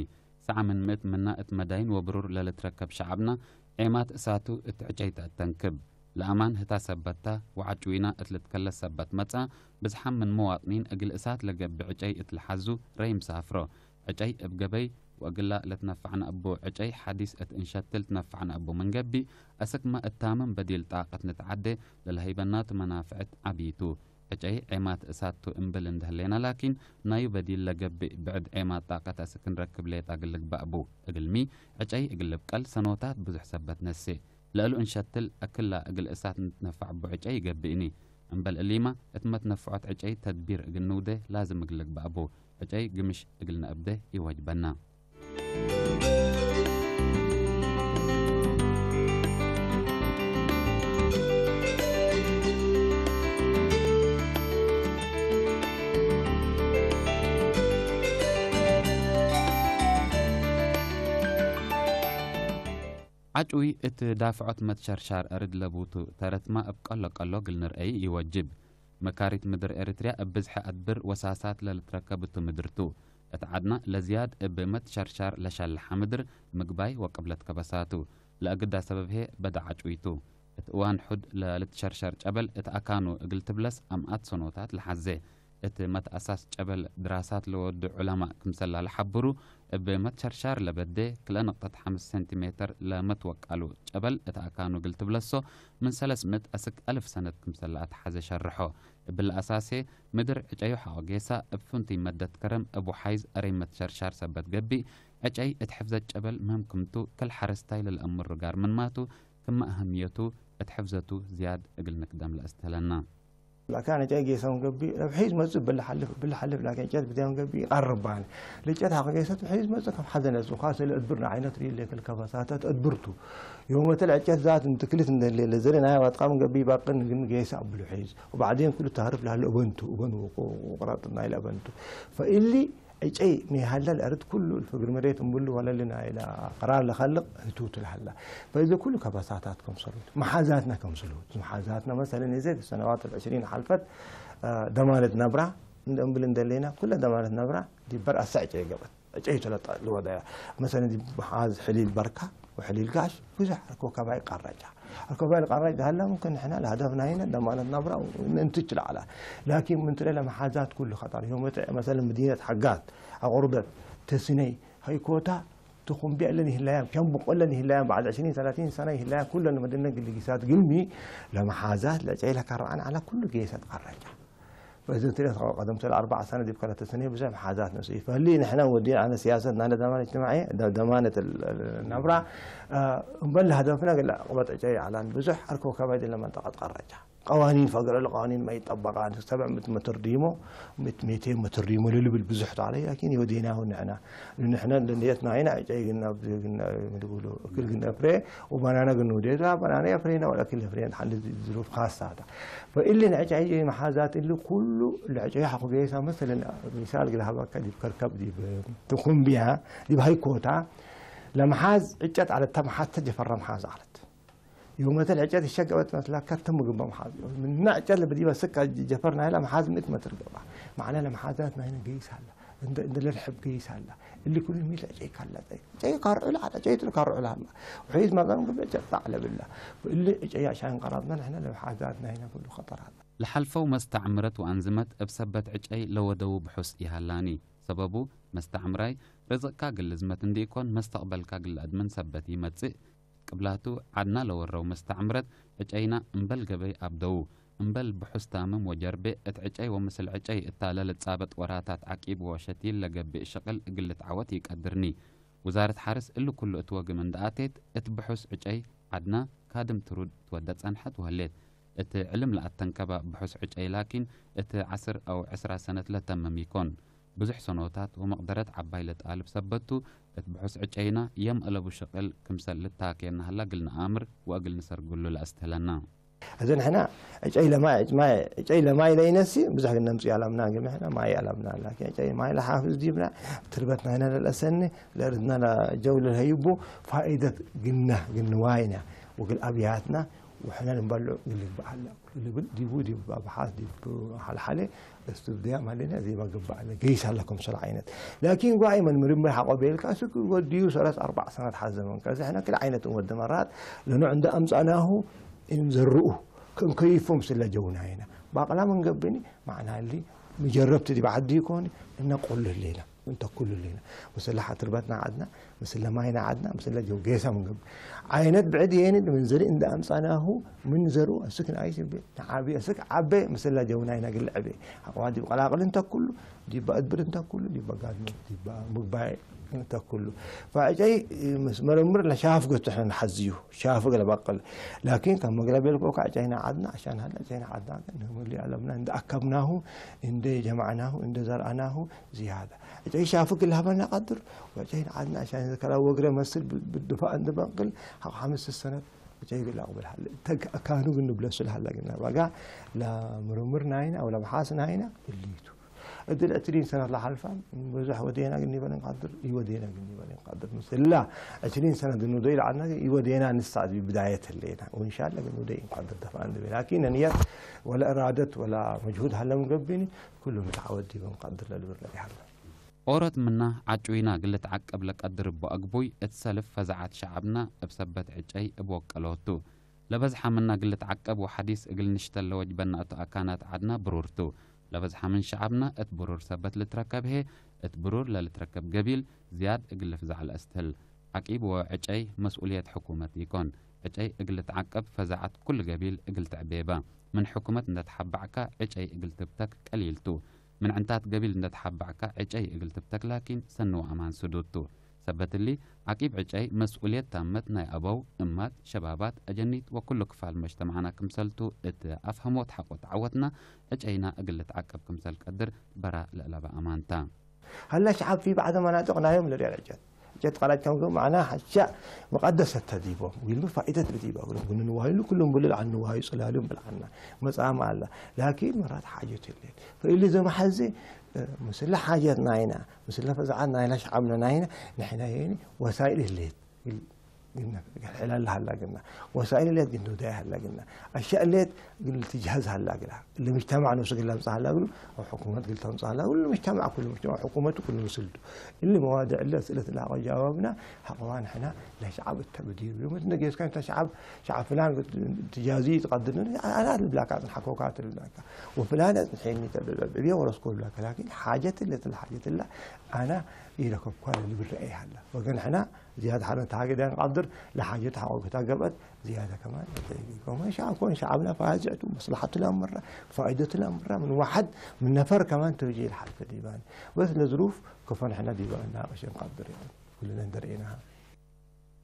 ሰዓ ምን ምእት ምና እት መዳይን ወብሩር ለልትረከብ ሸዐብና፣ ዔማት እሳቱ እት ዕጨይ ተአተንክብ። ለአማን ህታ ሰበት ተ፣ ወዐጭዊና እት ልትከለስ ሰበት መጽአ፣ ብዝሓም ምን መዋጥኒን እግል እሳት ለገብእ ዕጨይ እት ለሐዙ ረይም ሳፍሮ። ዕጨይ እብ ገበይ ወእግላ ለትነፈዕነ እቡ ዕጨይ ሐዲስ እት እንሸትል ትነፈዕነ እቡ ምን ገብእ፣ አስክመ እት ታምም በዲል ጣቀት ንትዓዴ ለለሀይበናቱ መናፍዕት ዐቢ ቱ። ዕጨይ ዔማት እሳት ቱ እምብል እንዴ ህሌነ ላኪን፣ ናዩ በዲል ለገብእ ብዕድ ዔማት ጣቀት አስክ እንረክብ ሌጠ እግል ልግበእ ቡ። እግልሚ፣ ዕጨይ እግል ልብቀል ሰኖታት ብዙሕ ሰበት ነሴ። ለእሉ እንሸትል አክላ እግል እሳት ንትነፈዕ ቡ ዕጨይ ይገብእኒ። እምበል እሊመ፣ እት መትነፈዖት ዕጨይ ተድቢር እግል ንውዴ ላዝም እግል ልግበእ ቡ። ዕጨይ ግምሽ እግል ነአብዴ ኢወጅበና። ዐጭዊ እት ዳፍዖት መትሸርሻር አርድ ለቡቱ ተረትማ እብ ቀሎ ቀሎ እግል ንርአዩ ኢወጅብ። መካሪት ምድር ኤሪትርያ እብ ብዝሐ አድብር ወሳሳት ለልትረከብ ቱ ምድር ቱ። እት ዐድና ለዝያድ እብ መትሸርሻር ለሸልሐ ምድር ምግባይ ወቅብለት ከበሳቱ። ለአግዳ ሰበብ ህዬ በደ ዐጭዊ ቱ። እት እዋን ሑድ ለልትሸርሸር ጨበል እት አካኑ እግል ትብለስ አምአት ሰኖታት ለሐዜ። እት መትአሳስ ጨበል ድራሳት ለወዱ ዑለማእ ክምሰል ለሐብሩ፣ እብ መትሸርሻር ለበዴ ክልኤ ንቅጠት ሐምስ ሴንቲሜተር ለመትወቃሉ ጨበል እት አካኑ እግል ትብለሶ ምን ሰለስ ምእት አስክ አልፍ ሰነት ክምሰል ለአትሐዜ ሸርሖ። እብሊ አሳሴ፣ ምድር ዕጨዩ ሐቆ ጌሳ እብ ፍንቱይ መደት ከረም እብ ወሓይዝ አሬ መትሸርሻር ሰበት ገብእ፣ ዕጨይ እት ሕፍዘት ጨበል ምህም ክምቱ፣ ክል ሐረስታይ ለለአምሩ ጋር ምንማቱ፣ ክመ አህምየቱ እት ሕፍዘቱ ዝያድ እግል ንክደም ለአስትህለና። ላኪን ዕጨይ ጌሰ ምን ገብእ፣ እብ ሒዝ መጽእ እብለ ሐልፍ፣ እብለ ሐልፍ ላኪን ዕጨት ብዝያም ገብእ ኢቀርብ ባኒ። ለዕጨት ሐቆ ጌሰት ሒዝ መጽእ ከም ሐዘ ነጽእ፣ ካሰ ለእድብር ነዓይነት ርኢለ ክል ከበሳታት እድብርቱ። ዮመተ ለዕጨት ዛት እንትክልት እንደ ሌለ ዘረ ናይ ዋጥቃም ገብእ ባቅን ግን ጌሰ እብሉ ሒዝ። ወባዕዴን ኩሉ ታርፍ ለሀለ እበንቱ፣ እበን ወቆ-፣ ወቅራጥ ናይለ እበንቱ። ፈእሊ ዕጨይ ሚ ሀለ ለአርድ ኩሉ እልፍ እግል መሬት እምብሉ ወለሊ ናይለ ቀራር ለከልቅ ህቱ ቱ ለሀለ። ፈእዚ ኩሉ ከበሳታት ከምሰሉት፣ መሓዛትና ከምሰሉት። መሓዛትና መሰለን እዜ ሰነዋት ዕሽሪን ሐልፈት፣ አ፣ ደማነት ነብራ እንደ እምብል እንደሌና፣ ኩለ ደማነት ነብራ ዲብ በር አሰዕ ዕጨይ ገብአት። ዕጨይ ቱ ለጠ-፣ ልወደያ። መሰለን ዲብ መሓዝ ሕሊል በርካ ወሕሊል ጋሽ ብዙሕ አርኮ ከባይ ቀረጫ። አርኮ ከባይ ቀረጭ ሀላ ሙምክን ንሕና ለሀደፍ ናይነ ደማነት ነብራ እንትች ለዐላ። ላኪን ምን ትለ ለመሓዛት ኩሉ ከጠር። ዮም ወጥዕ መሰለን ምዲነት ሐጋት፣ አቁርደት፣ ተስነይ፣ ሀይኮታ፣ ትኹምቢ እለን ይህላያም፣ ከም ብቆለን ይህላያም፣ ባዕድ ዕሽሪን ሰላሲን ሰነ ይህላያም፣ ኩለን መድነ ግልጊሳት ግልሚ ለመሓዛት ለዕጨይ ለከረአን ዐለ ኩሉ ጌሰት ቀረጫ። ፈእዚ ትርኤት ቀደም ሰለ አርበዕ ሰነ ዲብ ከለተ ሰነ ብዘሕ መሓዛት ነስኢ። ፈህሊ ንሕነ ወዲን አነ ሲያሰት ናይነ ደማን እጅትማዕየ፣ ደ-፣ ደማነት እል-፣ እል-፣ ነብራ፣ አ፣ እምበል ለሀደፍነ እግል ዕቅበት ዕጨይ ይዐላን ብዙሕ አርኮ ከባይድ ለመንጠቀት ቀረጫ። ቀዋኒን ፈግረ ለቀዋኒን ማ ይጠበቃ፣ ሰብዕ ምእት መትር ዲሞ፣ ምእት ሜቴን መትር ዲሞ ለልብል ብዙሕ ቱ ዐለ፣ ላኪን ወዴናሁ ንሕነ። ንሕነ እንደ ንየት ናይነ ዕጨይ ግና፣ ግና፣ ምድጉሉ፣ እክል ግና ፍሬ፣ ወባናና ግን ወዴታ፣ ባናና የፍሬና ወለክል የፍሬን ሐል ዝሩፍ ካሳ ታ። ፈእሊ ንዕጨይ መሓዛት እሊ ኩሉ ለዕጨይ ሐቁ ጌሳ መሰለን ሚሳል ግለ ሀበከ ዲብ ከርከብ ዲብ ትኩምቢያ ዲብ ሃይኮታ ለመሓዝ ዕጨት ዐለት ተ መሓዝ ተጀፈረ መሓዝ ዐለት። ዮመተ ለዕጨት እሸገበት መስላ ከተም ግበ መሓዝ። ምነ ዕጨት ለበዲበ ስክ ጀፈር ናይለ መሓዝ ምእት መትር ገብአ። መዕለ ለመሓዛት ናይነ ገይስ ሀላ። እንደ፣ እንደ ለርሕብ ገይስ ሀላ። እሊ ኩሉ ሚል ዕጨይ ካለጠ። ዕጨይ ካርዑ ለዐለ፣ ዕጨይ ትሉ ካርዑ ለሀላ። ውሒዝ መዛም ግበ ዕጨት ጣዕ ለብላ። እሊ ዕጨይ አሻን ቀራጥነ ንሕነ ለመሓዛት ናይነ ኩሉ ኸጠራት። ለሐልፈው መስተዕምረት ወአንዝመት እብ ሰበት ዕጨይ ለወደዉ ብሑስ ኢሀላኒ። ሰበቡ፣ መስተዕምራይ ርዝቅካ እግል ልዝመት እንዲ ኢኮን፣ መስተቅበልካ እግል ለአድምን ሰበት ኢመጽእ። እት ቅብላቱ፣ ዐድና ለወረው መስተዕምረት፣ ዕጨይና እምበል ገበይ አብደዉ። እምበል ብሑስ ታምም ወጀርቤ፣ እት ዕጨይ ወምስል ዕጨይ እታ ለልጻበጥ ወራታት ዐቂብ ወሸቲል ለገብእ ሽቅል እግል ልትዐወት ኢቀድርኒ። ውዛረት ሐርስ እሊ ኩሉ እት ወግም እንደ አቴት፣ እት ብሑስ ዕጨይ ዐድና ካድም ትሩድ ትወደ ጸንሐት ወህሌት። እት ዕልም ለአተንከበ ብሑስ ዕጨይ ላኪን፣ እት ዐስር አው ዕስራ ሰነት ለተምም ኢኮን። ብዙሕ ሰኖታት ወመቅደረት ዐባይ ለጣልብ ሰበት ቱ፣ እት ብሑስ ዕጨይና የም አለቡ ሽቅል ክምሰል ልታኬና ሀላ እግል ነአምር ወእግል ንሰርግሉ ለአስትህለና። እዘ ንሕና ዕጨይ ለማይ፣ ዕጭ ማይ፣ ዕጨይ ለማይ ለኢነሲ፣ ብዙሕ ግን ነምጽእ አለምና፣ ግን ንሕና ማይ አለምና። ላኪን ዕጨይ ማይ ለሓፍዝ ዲብና፣ ትርበት ናይና ለለአሰኒ፣ ለእርድና ለጀው ለልሀይቡ፣ ፋኢደት ግና፣ ግን ንዋይና፣ ወግል አብያትና፣ ወሕነ ልንበልዑ እግል ልግበእ ሀለ። ኩሉ ልብል ዲቡ፣ ዲብ አብሓት፣ ዲብ ሐልሐሌ፣ እስትብድያ ማሌነ፣ እዚመ ግበእ ሀለ፣ ገይስ ሀለ ክምሰል ዓይነት። ላኪን ጓይመን ምርምር ሐቆ ቤልካ፣ እስክ ወድዩ ሰለስ አርባዕ ሰነት ሐዘመን። ከዚ ሕነ ክል ዓይነት እንወድ መራት፣ ለኖዕ እንደ አምጻናሁ፣ እንዘርኡ፣ ከእንከይፎ ምስለ ጀውናይነ። ባቅላ ምን ገብኒ፣ መዕና እሊ፣ ምጀረብት ዲብ ዐድ ኢኮን፣ እነ ቁል ህሌነ፣ እንተ ኩሉ ህሌነ። ምስለ ሐትርበትና ዐድና፣ ምስለ ማይና ዐድና፣ ምስለ ጀው ጌሰ ምን ገብእ። ዓይነት ብዕድ የኒ ምን ዘሪ እንደ አምጻናሁ፣ ምን ዘሩ እስክ ነአይስ እቤ፣ ነዓቢ እስክ ዐቤ፣ ምስለ ጀውናይና እግል ልዐቤ። አቅዋ ዲብ ቀላቅል እንተ ኩሉ፣ ዲበ አድብር እንተ ኩሉ፣ ዲበ ጋድም፣ ዲበ ምግባይ እንተ ኩሉ። ፈዕጨይ ምስ መርምር ለሻፍግ እቱ ሕነ ነሐዝዩ፣ ሻፍግ ለበቅል። ላኪን ከም መግለ ቤልኮ ከዕጨይና ዐድና፣ አሻን ሀለ ዕጨይና ዐድና፣ እንደ ህሙሊ አለምና፣ እንደ አከብናሁ፣ እንደ ጀመዕናሁ፣ እንደ ዘርአናሁ፣ ዝያደ። ዕጨይ ሻፍግ ለሀበና ቀድር፣ ወዕጨይን ዐድና አሻን ከላ ወግረ መስል ብ-፣ ብድፋእ እንደ በቅል፣ ሐቅ ሐምስ ሰነት ዕጨይ እግል አቅብል ሀለ። ተግ አካኑ ግን ንብለሱ ለሀለ ግና፣ በጋ ለምርምር ናይና አው ለብሓስ ናይና እሊቱ። እድል ዕስሪን ሰነት ለሐልፋ፣ ብዙሕ ወዴና ግን ኒበል እንቀድር፣ ኢወዴና ግን ኒበል እንቀድር። ምስላ ዕስሪን ሰነት ግን ንደይ ለዐልና፣ ኢወዴና ንሳዕድ ብዳየት ህሌና። ወእንሻለ ግን ንደይ እንቀድር ደፋ እንድቤ። ላኪን ንየት ወለ እራደት ወለ መጅሁድ ሀለ ምን ገብኒ፣ ኩሉ ንትዓወት ዲብ እንቀድር ለልብል ለዲሀለ። ኦሮት ምና ዐጩይና እግል ልትዐቀብ ለቀድር እቡ አግቡይ፣ እት ሰልፍ ፈዛዐት ሸዐብና እብ ሰበት ዕጨይ እብ ወቀሎቱ። ለበዝሐ ምና እግል ልትዐቀብ ወሐዲስ እግል ንሽተል ለወጅበና እቱ አካናት ዐድና ብሩር ቱ። ለበዝሐ ምን ሸዐብና እት ብሩር ሰበት ልትረከብ ህዬ፣ እት ብሩር ለልትረከብ ገቢል ዝያድ እግል ልፍዛዕ ለአስትህል። ዐቂብ ወዕጨይ መስኡልየት ሕኩመት ኢኮን። ዕጨይ እግል ልትዐቀብ ፈዛዐት ኩሉ ገቢል እግል ትዕቤበ። ምን ሕኩመት እንደ ተሐበዕካ ዕጨይ እግል ትብተክ ቀሊል ቱ። ምን ዕንታት ገቢል እንደ ተሐበዕካ ዕጨይ እግል ትብተክ ላኪን ሰኒ ወአማን ስዱድ ቱ። ሰበት እሊ፣ ዐቂብ ዕጨይ መስኡልየት ታመት ናይ አበው፣ እማት፣ ሸባባት፣ አጀኒት ወኩሉ ክፋል መጅተማዕና ክምሰል ቱ እት አፍሀሞት ሐቆ ተዐወትና፣ ዕጨይና እግል ልትዐቀብ ክምሰል ቀድር በራእ ለአለበ አማን ተ። ሀለ ሸዐብ ፊ በዕድ መናጥቅ ናዮም ለርኤ ዕጨት። ዕጨት ቀረጭ ከም መዕና ሐሸ መቀደሰት ተ ዲቦም። ወልሚ ፋኢደት ለዲበ እግሎም። ግን ንዋይሉ ኩሎም ብልል ዐን ንዋዩ ጽላልም ብልዓና። መጻም አለ። ላኪን መራት ሓጀት ህሌት። ፈእሊ ዘመሐዜ፣ እ፣ ምስለ ሓጀት ናይና፣ ምስለ ፈዛዓት ናይና ሸዐብነ ናይና፣ ንሕና የኒ ወሳይል ህሌት። ግል፣ ግልና፣ ሕላል ሀላ ግልና። ወሳይል ህሌት ግን ዱዳይ ሀላ ግልና። አሸእ ህሌት ግን ልትጅሀዝ ሀላ ግላ። ለምጅተማዕ ነፍሱ ግን ለምጽእ ሀላ ግሉ፣ አው ሕኩመት ግን ተምጽእ ሀላ ግሉ፣ ለምጅተማዕ ኩሉ፣ ምጅተማዕ ሕኩመቱ ኩሉ ምስል ቱ። እሊ መዋድዕ እለ አስእለት ለአቀ ጃዋብና፣ ሐቀዋ ንሕና ለሸዐብ እተ ብዲር። ዮም እት ነጌስካ እንተ ሸዐብ፣ ሸዐብ ፍላን ትጃዚ ትቀድር፣ አና ልብላካ፣ አጽንሐኮካ ትብላካ። ወፍላን አጽንሐኒ ተብለበ፣ እቤ ወረስኮ ብላካ። ላኪን ሓጀት እለ፣ እለ ሓጀት እለ፣ አና ኢረከብኳ ለልብል ረአይ ሀላ። ወገን ሕና ዝያድ ሐነ ተሃገደ እንቀድር፣ ለሓጀት ሐቆ ክታ ገብአት፣ ዝያደ ከማን ለተይቢ። ወመን ሻ ኮን ሸዐብና ፋዝዕቱ፣ መስለሐቱ ለአምራ፣ ፋይደቱ ለአምራ፣ ምን ዋሕድ ምን ነፈር ከማን ተውጂ ለሐልፈ ዲባን። በስ ለዝሩፍ ከፎን ሕነ ዲበ እናቅሽ እንቀድር፣ ያኒ፣ ኩልነ እንደ ረኤናሃ።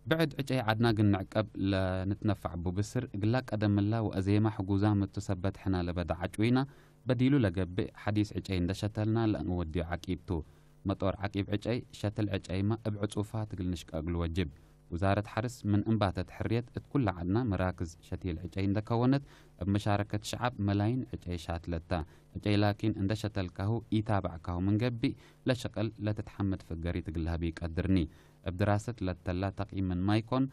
ብዕድ ዕጨይ ዐድና ግን ንዕቀብ ለንትነፈዕ እቡ ብስር፣ እግላ ቀደምላ ወአዜማ ሕጉዛም እቱ ሰበት ሕና ለበደ ዐጩይና፣ በዲሉ ለገብእ ሐዲስ ዕጨይ እንደ ሸተልና ለእንወድዮ ዐቂብ ቱ። መጦር ዐቂብ ዕጨይ፣ ሸትል ዕጨይመ እብ ዕጹፋት እግል ንሽቀ እግል ወጅብ። ውዛረት ሐርስ ምን እንባተት ሕርየት እት ኩለ ዐድና መራክዝ ሸቲል ዕጨይ እንደ ከወነት፣ እብ መሻረከት ሸዐብ መላይን ዕጨይ ሻትለታ። ዕጨይ ላኪን እንደ ሸተልካሁ ኢታበዕካሁ ምን ገብእ፣ ለሽቅል ለትትሐመድ ፍገሪት እግል ለሀብ ኢቀድርኒ። እብ ድራሰት ለተላ ተቅይም ምን ማይኮን፣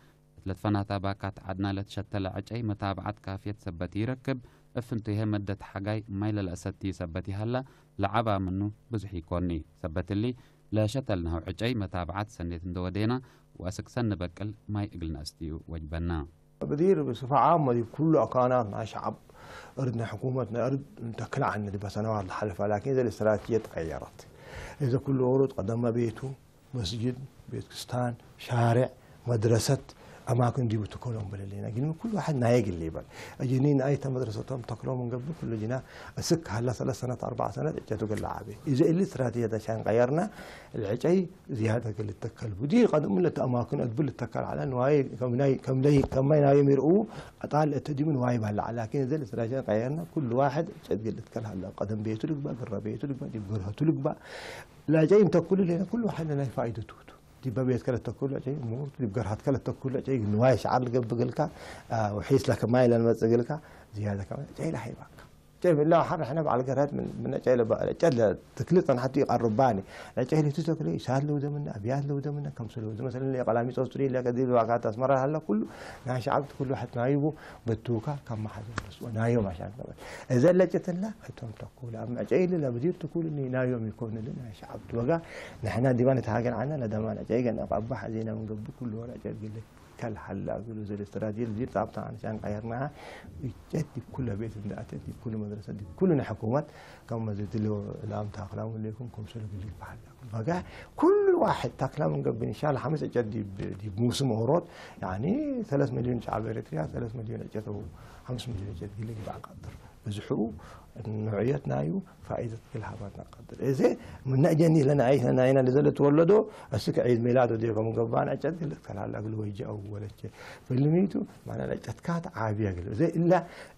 ለትፈናታ ባካት ዐድና ለትሸተለ ዕጨይ መታብዐት ካፍየት ሰበት ኢረክብ፣ እብ ፍንቱይሀ መደት ሐጋይ ማይ ለለአሰትዩ ሰበት ይሀላ፣ ለዐባ ምኑ ብዙሕ ኢኮኒ። ሰበት እሊ፣ ለሸተልናሁ ዕጨይ መታብዐት ሰኔት እንደ ወዴና፣ ወአስክ ሰኒ በቅል ማይ እግል ነአስትዩ ወጅበና። بدير بصفة عامة ዲብ ኩሉ አካናት ናይ ሸዐብ እርድ፣ ናይ ሕኩመት ናይ እርድ እንተክለ ዐነ ዲበ ሰነዋት ለሐልፈ፣ ላኪን እዘ እስትራቲጅየት ተቀየረት። እዘ ኩሉ ዎሮት ቀደመ ቤቱ፣ መስጅድ፣ ቤት ክስታን፣ ሻሬዕ፣ መድረሰት፣ አማክን ዲቡ ትከሎም በለሌና። ግን ኩሉ ዋሕድ ናየ እግል ይበል። እጅኒ ናይተ መድረሰቶም ተክሎም እንገብእ ኩሉ ጅና እስክ ሀላ ሰለስ ሰነት አርበዕ ሰነት እጨቱ እግል ለዐቤ። እዘ እሊ እስትራቲጅየት ዐሻን ቀየርና፣ ለዕጨይ ዝያደ እግል ልተከል ቡ። ዲ ቀደም ለተ አማክን እድብል ልተከል ዐለ። ንዋይ ከም ናይ፣ ከም ናይ፣ ከም ማይ ናዮም ይርኡ፣ አጣል እተ ዲቡ ንዋይ ባልዕ። ላኪን እዘ ለስራሸን ቀየርነ፣ ኩሉ ዋሕድ እጨት እግል ልትከል ሀለ። ቀደም ቤቱ ልግባእ፣ ግረ ቤቱ ልግባእ፣ ዲብ ገርሀቱ ልግባእ። ለዕጨይ እንተክሉ ሌነ፣ ኩሉ ዋሕድ ለናይ ፋኢደቱ ቱ። ዲበ ቤትከ ለተክሉ ለዕጨይ ምሁር ቱ፣ ዲብ ገርሀትከ ለተክሉ ለዕጨይ ንዋይ ሸዓር ልገብእ እግልካ፣ አ፣ ወሒስ ለከማይ ለንመጽእ እግልካ፣ ዝያደ ከማይ ዕጨይ ለሀይባካ። ጨይ እለ ሐር ሕነ በዐል ገርሀት ምን፣ ምን ጨይ ለበ-፣ ጨይ ለትክል ጸንሐቱ ኢቀርባኒ። ለጨይ ለትተክለ ኢሳት ለውደ ምነ፣ አብያት ለውደ ምነ፣ ከምሱ ለውደ። መሰለን ለቀላሚጦስ ቱሪ ለቀዲር ዋካት አስመራ ሀለ ኩሉ ናይ ሸዐብ ኩሉ ሐት ናይቡ በቱካ ከመ ሐዘ ወናዮም አሻን ነበር። እዘ ለጨትላ ህቶም ተኩል አም ጨይ ለብዲር ትኩል ናዮም ይኮንልን ናይ ሸዐብ ወጋ። ንሕና ዲባ ንትሃገን ዐና ለደማን ጨይ ገን አቋባ ሐዜና ምን ገብእ ኩሉ ወራ ጨይ ግልት ከልሀላ እግሉ እዘ ለስትራቴጂ ዲብ ጻብጣ አንሻን ቀየርናሀ። እጨት ዲብ ኩለ ቤት እንደ አተት፣ ዲብ ኩሉ መድረሰ፣ ዲብ ኩሉ ናይ ሕኩመት፣ ከመ ዝድሎ ለአምታ አክላሙ ሌኩም ክምሰል እግል ይበሀል። በጋ ኩሉ ዋሕድ ታክላም እንገብእ እንሻላ ሐምስ እጨት ዲብ፣ ዲብ ሙስም ኦሮት፣ ያኒ ሰለስ ሚልዮን ሸዐብ ኤረትርያ፣ ሰለስ ሚልዮን እጨት ወሐምስ ሚልዮን እጨት ግል ይግባእ ቀድር። ብዝሑ ኖዕየት ናዩ ፋኢደት እግል ሀባትና ቀድር። እዜ ምነ እጀኒ ለነአይሽ ለናይና ለዘ ለትወለዶ፣ እስክ ዒድ ሚላድ ወዴ ከም ገብአን ዕጨት እግል ልትከላል እግል ወጀአው ወለቼ። ፍልሚቱ ማና ለዕጨትካት ዓብየ እግል። እዜ እለ፣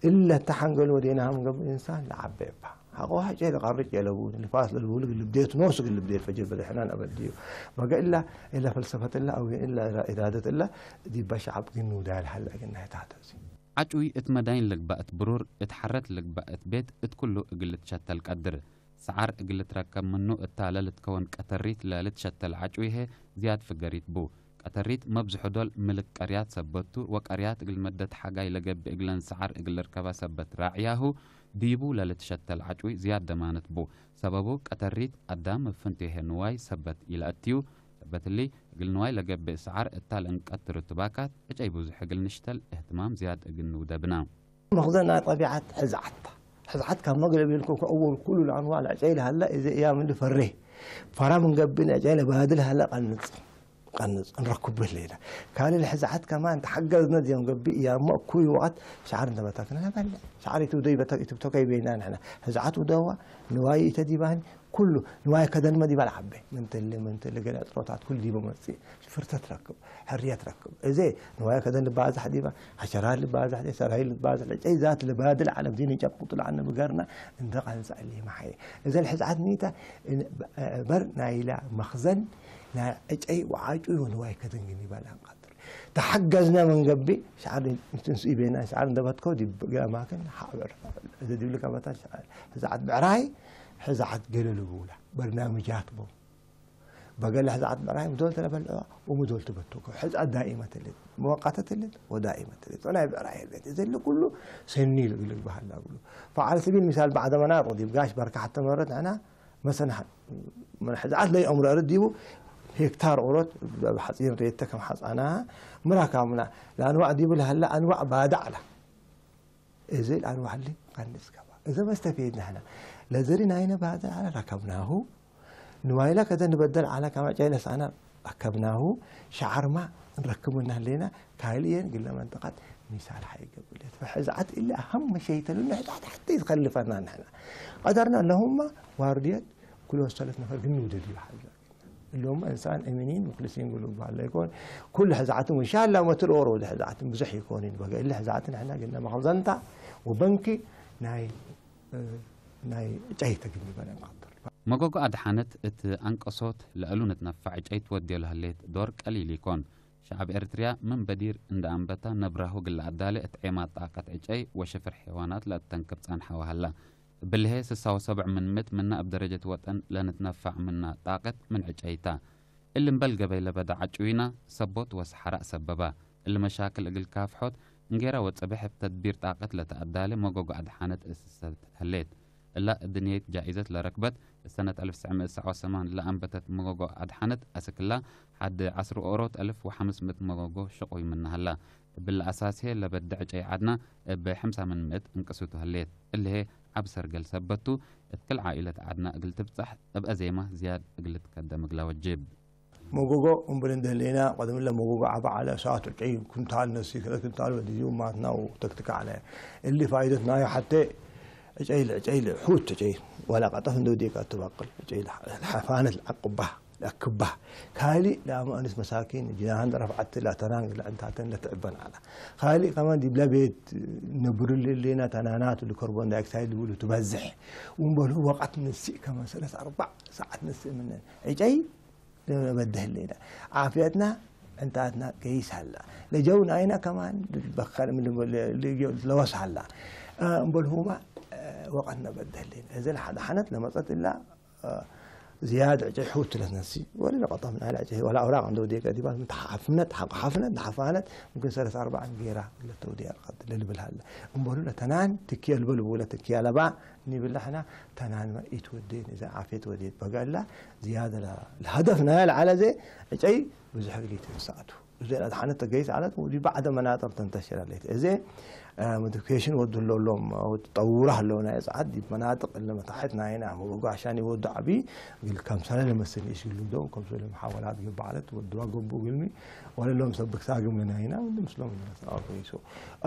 እለ ተሐንገል ወዴናም ገብእ እንሳን ለዓበ እባ። ሐቆ ሐጨ ለቀርጭ የለቡ፣ ንፋስ ለልቡ እግል ልብዴት፣ ኖሱ እግል ልብዴት ፈጅር በደሕናን አበድዩ። በገ እለ፣ እለ ፈልሰፈት እለ አው እለ ኢራደት እለ ዲበ ሸዐብ ግን ውዳል ሀለ እግል ናይታተ እዜ። ዐጩይ እት መዳይን ልግባእ እት ብሩር፣ እት ሐረት ልግባእ እት ቤት፣ እት ኩሉ እግል ልትሸተል ቀድር። ሰዓር እግል ልትረከብ ምኑ እታ ለልትከወን ቀተሪት ለልትሸተል ዐጩይ ህዬ ዝያድ ፍገሪት ቡ። ቀተሪት መብዝሑ ዶል ምልክ ቀርያት ሰበት ቱ፣ ወቀርያት እግል መደት ሐጋይ ለገብእ እግለን ሰዓር እግል ልርከባ ሰበት ራዕያሁ፣ ዲቡ ለልትሸተል ዐጩይ ዝያድ ደማነት ቡ። ሰበቡ ቀተሪት አዳም እብ ፍንቱ ህዬ ንዋይ ሰበት ኢለአትዩ። ሰበት እሊ፣ እግል ንዋይ ለገብእ ሰዓር እታ ለእንቀትሩ ትባካት፣ ዕጨይ ብዙሕ እግል ንሽተል እህትማም ዝያድ እግል ንውደብና። መክዘን ናይ ጠቢዐት ሕዝዓት ተ። ሕዝዓት ካብ መግለብ ኢልኩ ከአወል ኩሉ ለአንዋዕ ለዕጨይ ለሀለ፣ እዘ እያም እንዲ ፈሬ። ፈራ ምን ገብእ ዕጨይ ለባድል ሀለ ቀንጽ። ቀንጽ እንረክቡ ህሌነ። ካልእ ለሕዝዓት ከማን ተሐገዝነ ዲዮም ገብእ እያም እኩይ ወቅት ሸዓር እንተ በተክነ ለበልዕ። ሸዓር ኢትብደዩ በተክ ኢትብተከዩ ቤና ንሕነ። ሕዝዓት ውደዋ፣ ንዋይ ኢተዲባኒ፣ ኩሉ ንዋይ ከደንመ ዲበ ለዐቤ። ምን ትሊ፣ ምን ትሊ፣ ገሌ እጥሮታት ኩሉ ዲበ መጽእ። ፍርተት ረክብ፣ ሕርየት ረክብ። እዜ ንዋይ ከደን ልባዛሕ ዲበ፣ ሐሸራት ልባዛሕ ዲበ፣ ሰራይር ልባዛሕ ዲበ፣ ጨይ ዛት ልባድል ዐለ፣ ብዚን እንጨብጡ ለዐነ ብገርና እንደ ቀንጸ እሊመ ሐየ። እዘ ለሕዝዓት ሚተ፣ በር ናይላ መክዘን ናይ ዕጨይ ወዓጩይ ወንዋይ ከደን ግን ይበል አንቀጥር። ተሐገዝነ ምን ገብእ፣ ሸዓር እንትንስኡ ቤና፣ ሸዓር እንደ በትከው ዲብ ገሌ አማክን ሐብር። እዘ ዲብልከ በታ ሸዓር፣ ሕዝዓት ብዕራይ፣ ሕዝዓት ገሌ ልቡላ፣ በርናምጃት ቦም። በገሌ ሕዝዓት ብዕራይ ምዶል ተለበልዕዋ ወምዶል ትበትኮ። ሕዝዓት ዳኢመት እልት፣ መወቀተት እልት ወዳኢመት እልት። ወናይ ብዕራይ እልት። እዘ እሊ ኩሉ ሰኒ ልግልግ በሀላ እግሉ። ፈዐለ ሰቢል ሚሳል በዐደ መናጥቅ ዲብ ጋሽ በርከ ሐተ መረት ንሕና መሰን ሐ-፣ ምን ሕዝዓት ለይአምሮ እርድ ዲቡ ሄክታር ኦሮት ሐጺን ሬተ ከም ሐጻና ምራካምና ለአንዋዕ ዲቡ ለሀለ አንዋዕ ባድዕ ዐለ። እዜ ለአንዋዕ እሊ ቀንስ ገባ። እዘ መስተፌድ ንሕና ለዘሪ ናይነ ባድዕ ዐለ ረከብናሁ። ንዋይለ ከዘ ንበደል ዐለ ከመ ጨይለ ሰአነ ረከብናሁ። ሸዓርማ እንረክብ ምነ ህሌና፣ ካልእየን ግለ መንጠቀት ሚሳል ሐይ ገብእ ሌት። ፈሕዝዓት እሊ አሀም ሸይ ተሉ፣ ሕዝዓት ሐቴ ይትከልፈና ንሕና። ቀደርና ለሁማ ዋርድየት ኩሎ ሰለስ ነፈር ግን ንውደድ ይበሃል። እሎም እንሳን እሚኒን ሙክልሲን ግሉ በሀለ ይኮን። ኩሉ ሕዝዓትም እንሻላ መትል ኦሮ ወደ ሕዝዓትም ብዙሕ ይኮኒን። በገ እሊ ሕዝዓት ንሕና ግነ መኽዘንታ ወበንኪ ናይ፣ ናይ ጨይተ ግን ይበለን ቀጥር። መጎጎ አድሓነት እት አንቀሶት ለእሉ ንትነፈዕ ጨይ ትወድዮ ለህሌት ዶር ቀሊል ኢኮን። ሸዐብ ኤርትርያ ምን በዲር እንደ አንበታ ነብራሁ እግል ለአዳሌ እት ዔማት ጣቀት ዕጨይ ወሽፍር ሐይዋናት ለአተንክብ ጸንሐ ወሀላ። እብሊ ህዬ ስሳ ወሰብዕ ምን ምእት ምና እብ ደረጀት ወጠን ለንትነፈዕ ምና ጣቀት ምን ዕጨይ ታ። እሊ እምበል ገበይ ለበደ ዐጩይና ሰቦት ወሰሐራእ ሰበባ። እሊ መሻክል እግል ካፍሖት፣ እንጌራ ወጽብሕ እብ ተድቢር ጣቀት ለተአዳሌ መጎጎ አድሓነት እስሰት ህሌት። እላ እድንየት ጃኢዘት ለረክበት፣ እሰነት አልፍ ትስዕ ምእት ሰብዓ ወሰማን ለአንበተት መጎጎ አድሓነት አስክላ፣ ሐድ ዐስር ኦሮት አልፍ ወሐምስ ምእት መጎጎ ሽቁይ ምነ ሀላ። እብሊ አሳስ ህዬ ለበደ ዕጨይ ዐድና እብ ሐምሳ ምን ምእት እንቅሱቱ ህሌት። እሊ ህዬ ዐቢ ሰርገል ሰበት ቱ፣ እት ክል ዓኢለት ዐድና እግል ትብጸሕ፣ እብ አዜማ ዝያድ እግል ልትከደም እግለ ወጅብ። መጎጎ እምብል እንዴ ህሌና፣ ቀደም እለ መጎጎ ዐበ ዐለ፣ ሳቱ ዕጨይ ኩንታል ነሲ፣ ክልኤ ኩንታል ወድዩ ማትና ወተክትከ ዐለ። እሊ ፋይደት ናዩ ሐቴ ዕጨይ ለዕጨይ ለሑት ዕጨይ ወላ ቀጠፍ እንዴ ወዴከ አትበቅል። ዕጨይ ለሐፋነት ለዐቅባህ ለአክባህ። ካልእ ለአመአንስ መሳኪን ጅናሃን ለረፍዐት ለአተናን ለዕንታተን ለትዕበን ዐለ። ካልእ ከማን ዲብለ ቤት ነብሩ ለህሌና ተናናቱ ለካርቦን ዳይኦክሳይድ ልብሉ ትበዝሕ። ወእምበልሁ ወቀት ንስእ ከማን ሰለስ አርበዕ ሰዓት ንስእ ምነን። ዕጨይ ለበደ ህሌነ። ዓፍየትና ዕንታትና ገይስ ሀላ። ለጀው ናይና ከማን ልትበከል ምን ል-፣ ል-፣ ለወስ ሀላ። አ፣ እምበልሁመ፣ አ፣ ወቀትነ በደ ህሌነ። እዘ ለሐ-፣ ለሐነት ለመጸት እላ፣ አ፣ ዝያድ ዕጨይ ሑት ለትነሲ። ወለ ለቀጠም ናይለ ዕጨይ ወለ አውራቅ እንደ ወዴቀ ዲባት ምን ተሐፍነት፣ ሐቆ ሐፍነት፣ ለሐፋነት፣ ምክን ሰለስ አርበዕ እንጌራ ለተውዴ አልቀድ ለልብል ሀለ። እምበሉ ለተናን ትኪ አልበል ብለ ትኪ አለባ፣ ኒብለ ሕና ተናንመ ኢትወዴን፣ እዘ ዓፍየት ወዴት በገ እላ ዝያደ ለ-፣ ለሀደፍ ናየ ለዐለ ዘ ዕጨይ ብዙሕ እግል ኢትንሳእ ቱ። እዘ ለአድሓነት ተገይስ ዐለት ወዲብ ባዕደ መናጥቅ ተንተሽር ሀሌት። እዘ፣ አ፣ ሞዲፊኬሽን ወዱ ህለው እሎም፣ አው ተጠውረ ህለው ናይ እጽዓት ዲብ መናጥቅ እለ መታሕት ናይና መጎጎ ዐሻን ኢወዱ ዐቢ እግል ከምሰለ ለመስል ኢሽ ግሉ ደው ከምሰለ መሓወላት ገብእ ዐለት ወድዋ ገብኡ ግልሚ ወለሎም ሰብ ክሳግም ለናይና ወንዲ ምስሎም ነስ አርበይሶ።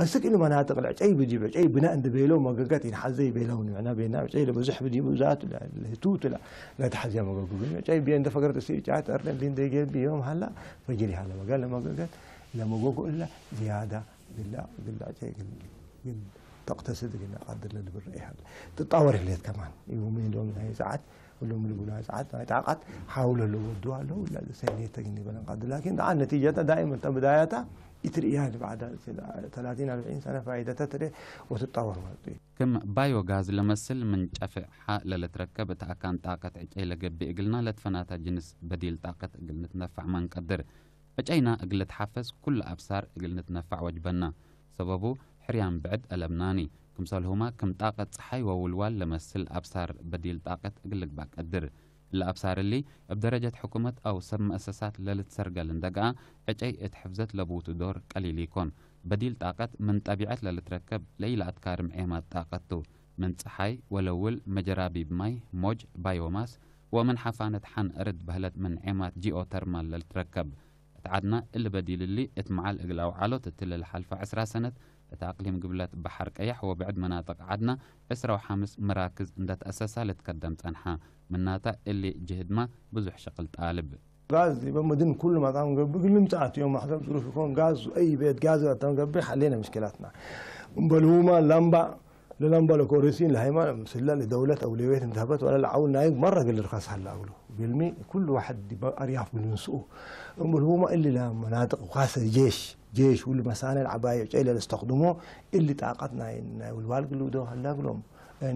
አስክ እሊ መናጥቅ ለዕጨይ ብዲብ ዕጨይ ብነ እንዴ ቤለው መገገት ኢንሐዜ ቤለው ንሕና ቤና ዕጨይ ለብዙሕ ብዲቡ ዛቱ ለ-፣ ለህቱቱ ለ-፣ ለተሐዜ መገጉ ግን ዕጨይ ብየ እንዴ ፈገረት እሲ እጫት አርነ እሊ እንዴ ጌል ብዮም ሀላ ፈጅር ይሃለ መገል ለመገገት ለመጎጉ እለ ዝያዳ ግላ፣ ግላ ዕጨይ ግል፣ ግል ተቅተስድ ግላ ቃድር ለልብር ይሃለ ትጣወር ህሌት ከማን ይሁም ዶም ናይ ሰዓት ሁሉም ልቡና ሰዓት ናይ ጣቀት ሓውለ ለወዱ አለው፣ ለሰኔተ ግን ይበለን ቀድ። ላኪን ደዓን ነቲጀተ ዳኢም እንተ ብዳያታ ኢትርእያ፣ ባዕድ ተላቲን አርበዒን ሰነ ፋይደተ ትሬ ወትጣወር ማለት እዩ። ክም ባዮ ጋዝ ለመስል ምን ጨፍዕ ሓ ለልትረከብ እት አካን ጣቀት ዕጨይ ለገብእ እግልና ለትፈናታ ጅንስ በዲል ጣቀት እግል ንትነፋዕ ማ እንቀድር። ዕጨይና እግል ልትሓፈዝ ኩሉ አብሳር እግል ንትነፋዕ ወጅበና። ሰበቡ፣ ሕርያን ብዕድ አለብናኒ። ክምሰልሁመ፣ ክም ጣቀት ጸሓይ ወውልዋል ለመስል አብሳር በዲል ጣቀት እግል ልግባእ ቀድር። እሊ አብሳር እሊ፣ እብ ደረጀት ሕኩመት አው ሰብ መአሰሳት ለልትሰርገል እንደ ገአ፣ ዕጨይ እት ሕፍዘት ለቡቱ ዶር ቀሊል ኢኮን። በዲል ጣቀት ምን ጠቢዐት ለልትረከብ ለኢለአትካርም ዔማት ጣቀት ቱ። ምን ጸሓይ ወለውል፣ መጀራቢብ ማይ፣ ሞጅ፣ ባዮማስ፣ ወምን ሐፋነት ሐን እርድ በህለት ምን ዔማት ጂኦተርማል ለልትረከብ። እት ዐድና እሊ በዲል እሊ እት መዓል እግል አውዓሎት እትሊ ለሐልፈ ዕስራ ሰነት እት አቅሊም ግብለት በሐር ቀየሕ ወብዕድ መናጥቅ ዐድና ዕስራ ወሐምስ መራክዝ እንደ ተአሰሳ ልትከደም ጸንሐ። ምናተ እሊ ጅህድመ ብዙሕ ሸቅል ጣልብ። ጋዝ ዲበ መድን ኩሉ መቃም ገብእ እግል ልምጸእ ዮም መሕሰብ ጽሩፍ ኢኮን። ጋዝ አይ ቤት ጋዝ አተም ገብእ ሐሌነ ምሽክላትና። እምበልሁመ ለምባ ለለምበ ለኮረሲን ለሀይመ ምስለ ለደውለት አውለውየት እንተሀበት ወለ ለዐውል ናይ መረ እግል ልርከስ ሀለ እግሉ። ግልሚ ኩሉ ዋሕድ ዲበ አርያፍ እግል ንስኡ። እምበልሁመ እሊ ለመናጥቅ ካሰ ጄሽ፣ ጄሽ ሁሉ መሳነ ለዐባዩ ዐጨይ ለልስተክድሞ እሊ ጣቀት ናይ፣ ናይ ውልዋል እግል ልውደው ሀለ እግሎም።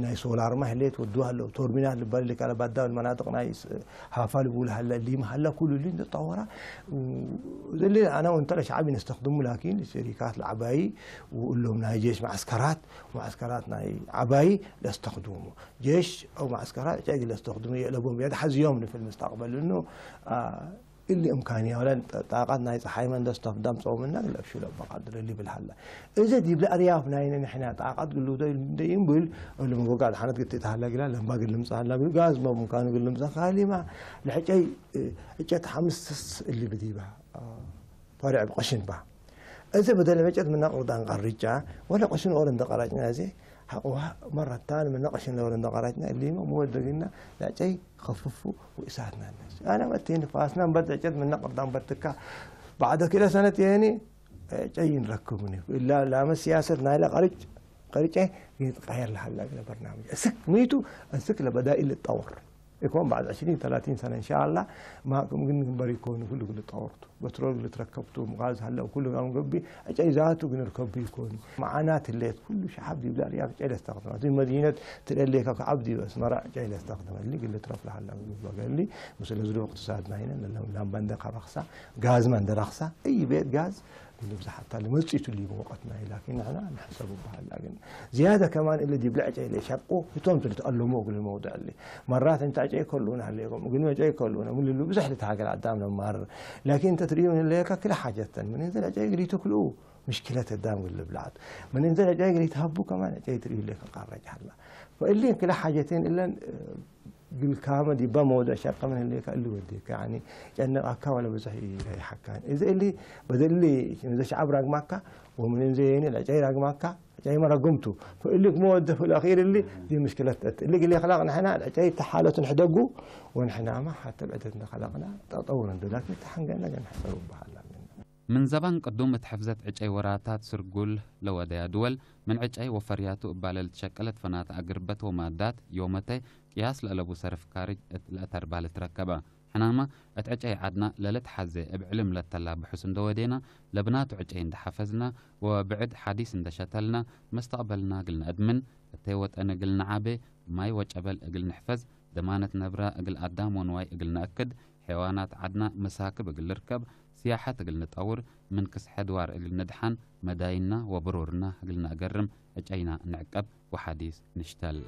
ናይ ሶላርመ ህሌት ወዱ ሀለው። ቶርቢናት ልባል እሊ ካለ ባዳው ለመናጥቅ ናይ ስ-፣ ሀፋ ልቡል ሀለ፣ እሊም ሀለ ኩሉ እሊ እንተጠወራ። እሊ አነ ወእንተ ለሸዐብ ኢነስተክድሙ ላኪን ሸሪካት ለዐባዩ ወእሎም ናይ ጄሽ መዐስከራት መዐስከራት ናይ ዐባይ ለስተክድሙ። ጄሽ አው መዐስከራት ዕጨይ እግል ለስተክድሙ የአለቦም የአትሐዝዮም ፊ ልምስተቅበል። እኑ፣ አ፣ እሊ እምካንያ ወለ ጣቀት ናይ ጸሓይመ እንደ ስተክደም ጸውምነ እግል ለአፍሹ ለበ ቀድር እሊ ብል ሀለ። እዘ ዲብለ አርያፍ ናይነ ንሕነ ጣቀት እግል ልውደዩ እንደ ይንብል፣ እሊ መጎጋት ሐነት ግትእት ሀለ ግላ ለምባ እግል ልምጸእ ሀለ እግል ጋዝ መምካኑ እግል ልምጸእ ካሊማ ለዕጨይ፣ እ፣ ዕጨት ሐምስስ እሊ ብዲባ፣ አ፣ ፈርዕ ብቀሽን ባ። እዘ በደለ መጨት ምነ ቅርዳን ቀርጫ፣ ወለ ቀሽን ኦር እንደ ቀራጭና እዘ ሐቅዋ መረታን ምነ ቀሽን ለኦር እንደ ቀራጭና፣ እሊመ መወደግና ለዕጨይ ከፍፉ ወእሳትና ነስ። አነ መቴ ንፋስና እንበድ ዕጨት ምነ ቅርዳን በትካ፣ ባዕደ ክለ ሰነት የኒ ዕጨይ ንረክብኒ። እላ ላመ ሲያሰት ናይለ ቀርጭ፣ ቀርጨ ይትቀየር ለሀላ እግለ በርናምጅ። እስክ ሚቱ፣ እስክ ለበዳኢል ልጠወር። ኢኮን ባዕድ ዕሽሪን ተላቲን ሰነ እንሻአላ፣ ማ ክም ግን ግንበር ኢኮን፣ ኩሉ እግል ልጠወርቱ። በትሮል እግል ልትረከብቱ፣ ጋዝ ሀለ፣ ኩሉ ጋም ገብእ፣ ዕጨይ ዛቱ ግን ርከቡ ኢኮን። መዓናት ህሌት፣ ኩሉ ሸዐብ ዲብለ አርያፍ ዕጨይ ለስተክድመ። እት መዲነት ትደሌከ ከዐብ ዲብ አስመረ ዕጨይ ለስተክድመ። እሊ እግል ልትረፍ ለሀለ እግል በገሊ፣ ምስል ዝዶ እቅትሳድ ናይነ፣ ላምባ እንደ ከረክሳ፣ ጋዝመ እንደ ረክሳ፣ እይ ቤት ጋዝ፣ እሊ ብዝሓት ታ ለመጽኢቱ እሊ ወቀት ናይ ላኪን ንሕና ንሕሰቡ በሀላ ግን ዝያደ ከማን እሊ ዲብ ለዕጨይ ለሸቁ ህቶም ቱ ልትአለሙ እግል መውድዕ እሊ። መራት እንተ ዕጨይ ከሉነ ሀሌኩም፣ እግል መዕጨይ ከሉነ ምን ልሉ ብዝሕ ልትሃገር አዳም ነማርር። ላኪን እንተ ትርእዩ ምን ህሌከ ክለ ሓጀተን ምን እንዘ ለዕጨይ እግል ኢትክልኡ ምሽክለት አዳም እግል ልብልዓት። ምን እንዘ ለዕጨይ እግል ኢትሀቡ ከማን ዕጨይ ትርእዩ ህሌከ ቃረጭ ሀላ። ፈእሊ ክለ ሓጀቴን እለን ግልካመ ዲበ መውድዕ ሸቀ ምን ህሌከ እሊ ወዴከ፣ ያኒ ጨንቃካ ወለ ብዝሕ ኢረይሐካን። እዘ እሊ በደ እሊ እንዘ ሸዐብ ራግማካ ወምን እንዘ የኒ ለዕጨይ ራግማካ፣ ዕጨይመ ረግምቱ። ፈእሊ ክመ ወደ ፍል አኺር እሊ ዲ ምሽክለት ተአቲ። እሊ እግል ኢክላቅ ንሕና ዕጨይ ተሓለቱ ንሕደጉ ወንሕናመ ሐተ ብዕደት እንደ ከለቅና ጠጠውነ እንዱ ላኪን ተሐንገነ ገን ሕሰቡ በሀላ። ምን ዘባን ቅዱም እት ሕፍዘት ዕጨይ ወራታት ስርጉል ለወደያ ድወል፣ ምን ዕጨይ ወፈርያቱ እባለ ልትሸቀለት ፈናተ አግርበት ወማዳት ዮመተ ቅያስ ለአለቡ ሰርፍ ካርጅ እት ለአተርባ ልትረከበ። ሕናመ እት ዕጨይ ዐድና ለልትሐዜ እብ ዕልም ለተላ ብሑስ እንደ ወዴና፣ ለብናቱ ዕጨይ እንደ ሐፈዝና ወብዕድ ሐዲስ እንደ ሸተልና፣ መስተቅበልና እግል ነአድምን፣ እተይ ወጠን እግል ነዓቤ፣ ማይ ወጨበል እግል ንሕፈዝ፣ ደማነት ነብረ እግል አዳም ወንዋይ እግል ነአክድ፣ ሐይዋናት ዐድና መሳክብ እግል ልርከብ፣ ስያሐት እግል ንጠውር፣ ምን ክስሐ ድዋር እግል ንድሓን፣ መዳይና ወብሩርና እግል ነአገርም፣ ዕጨይና እንዕቀብ ወሐዲስ ንሽተል።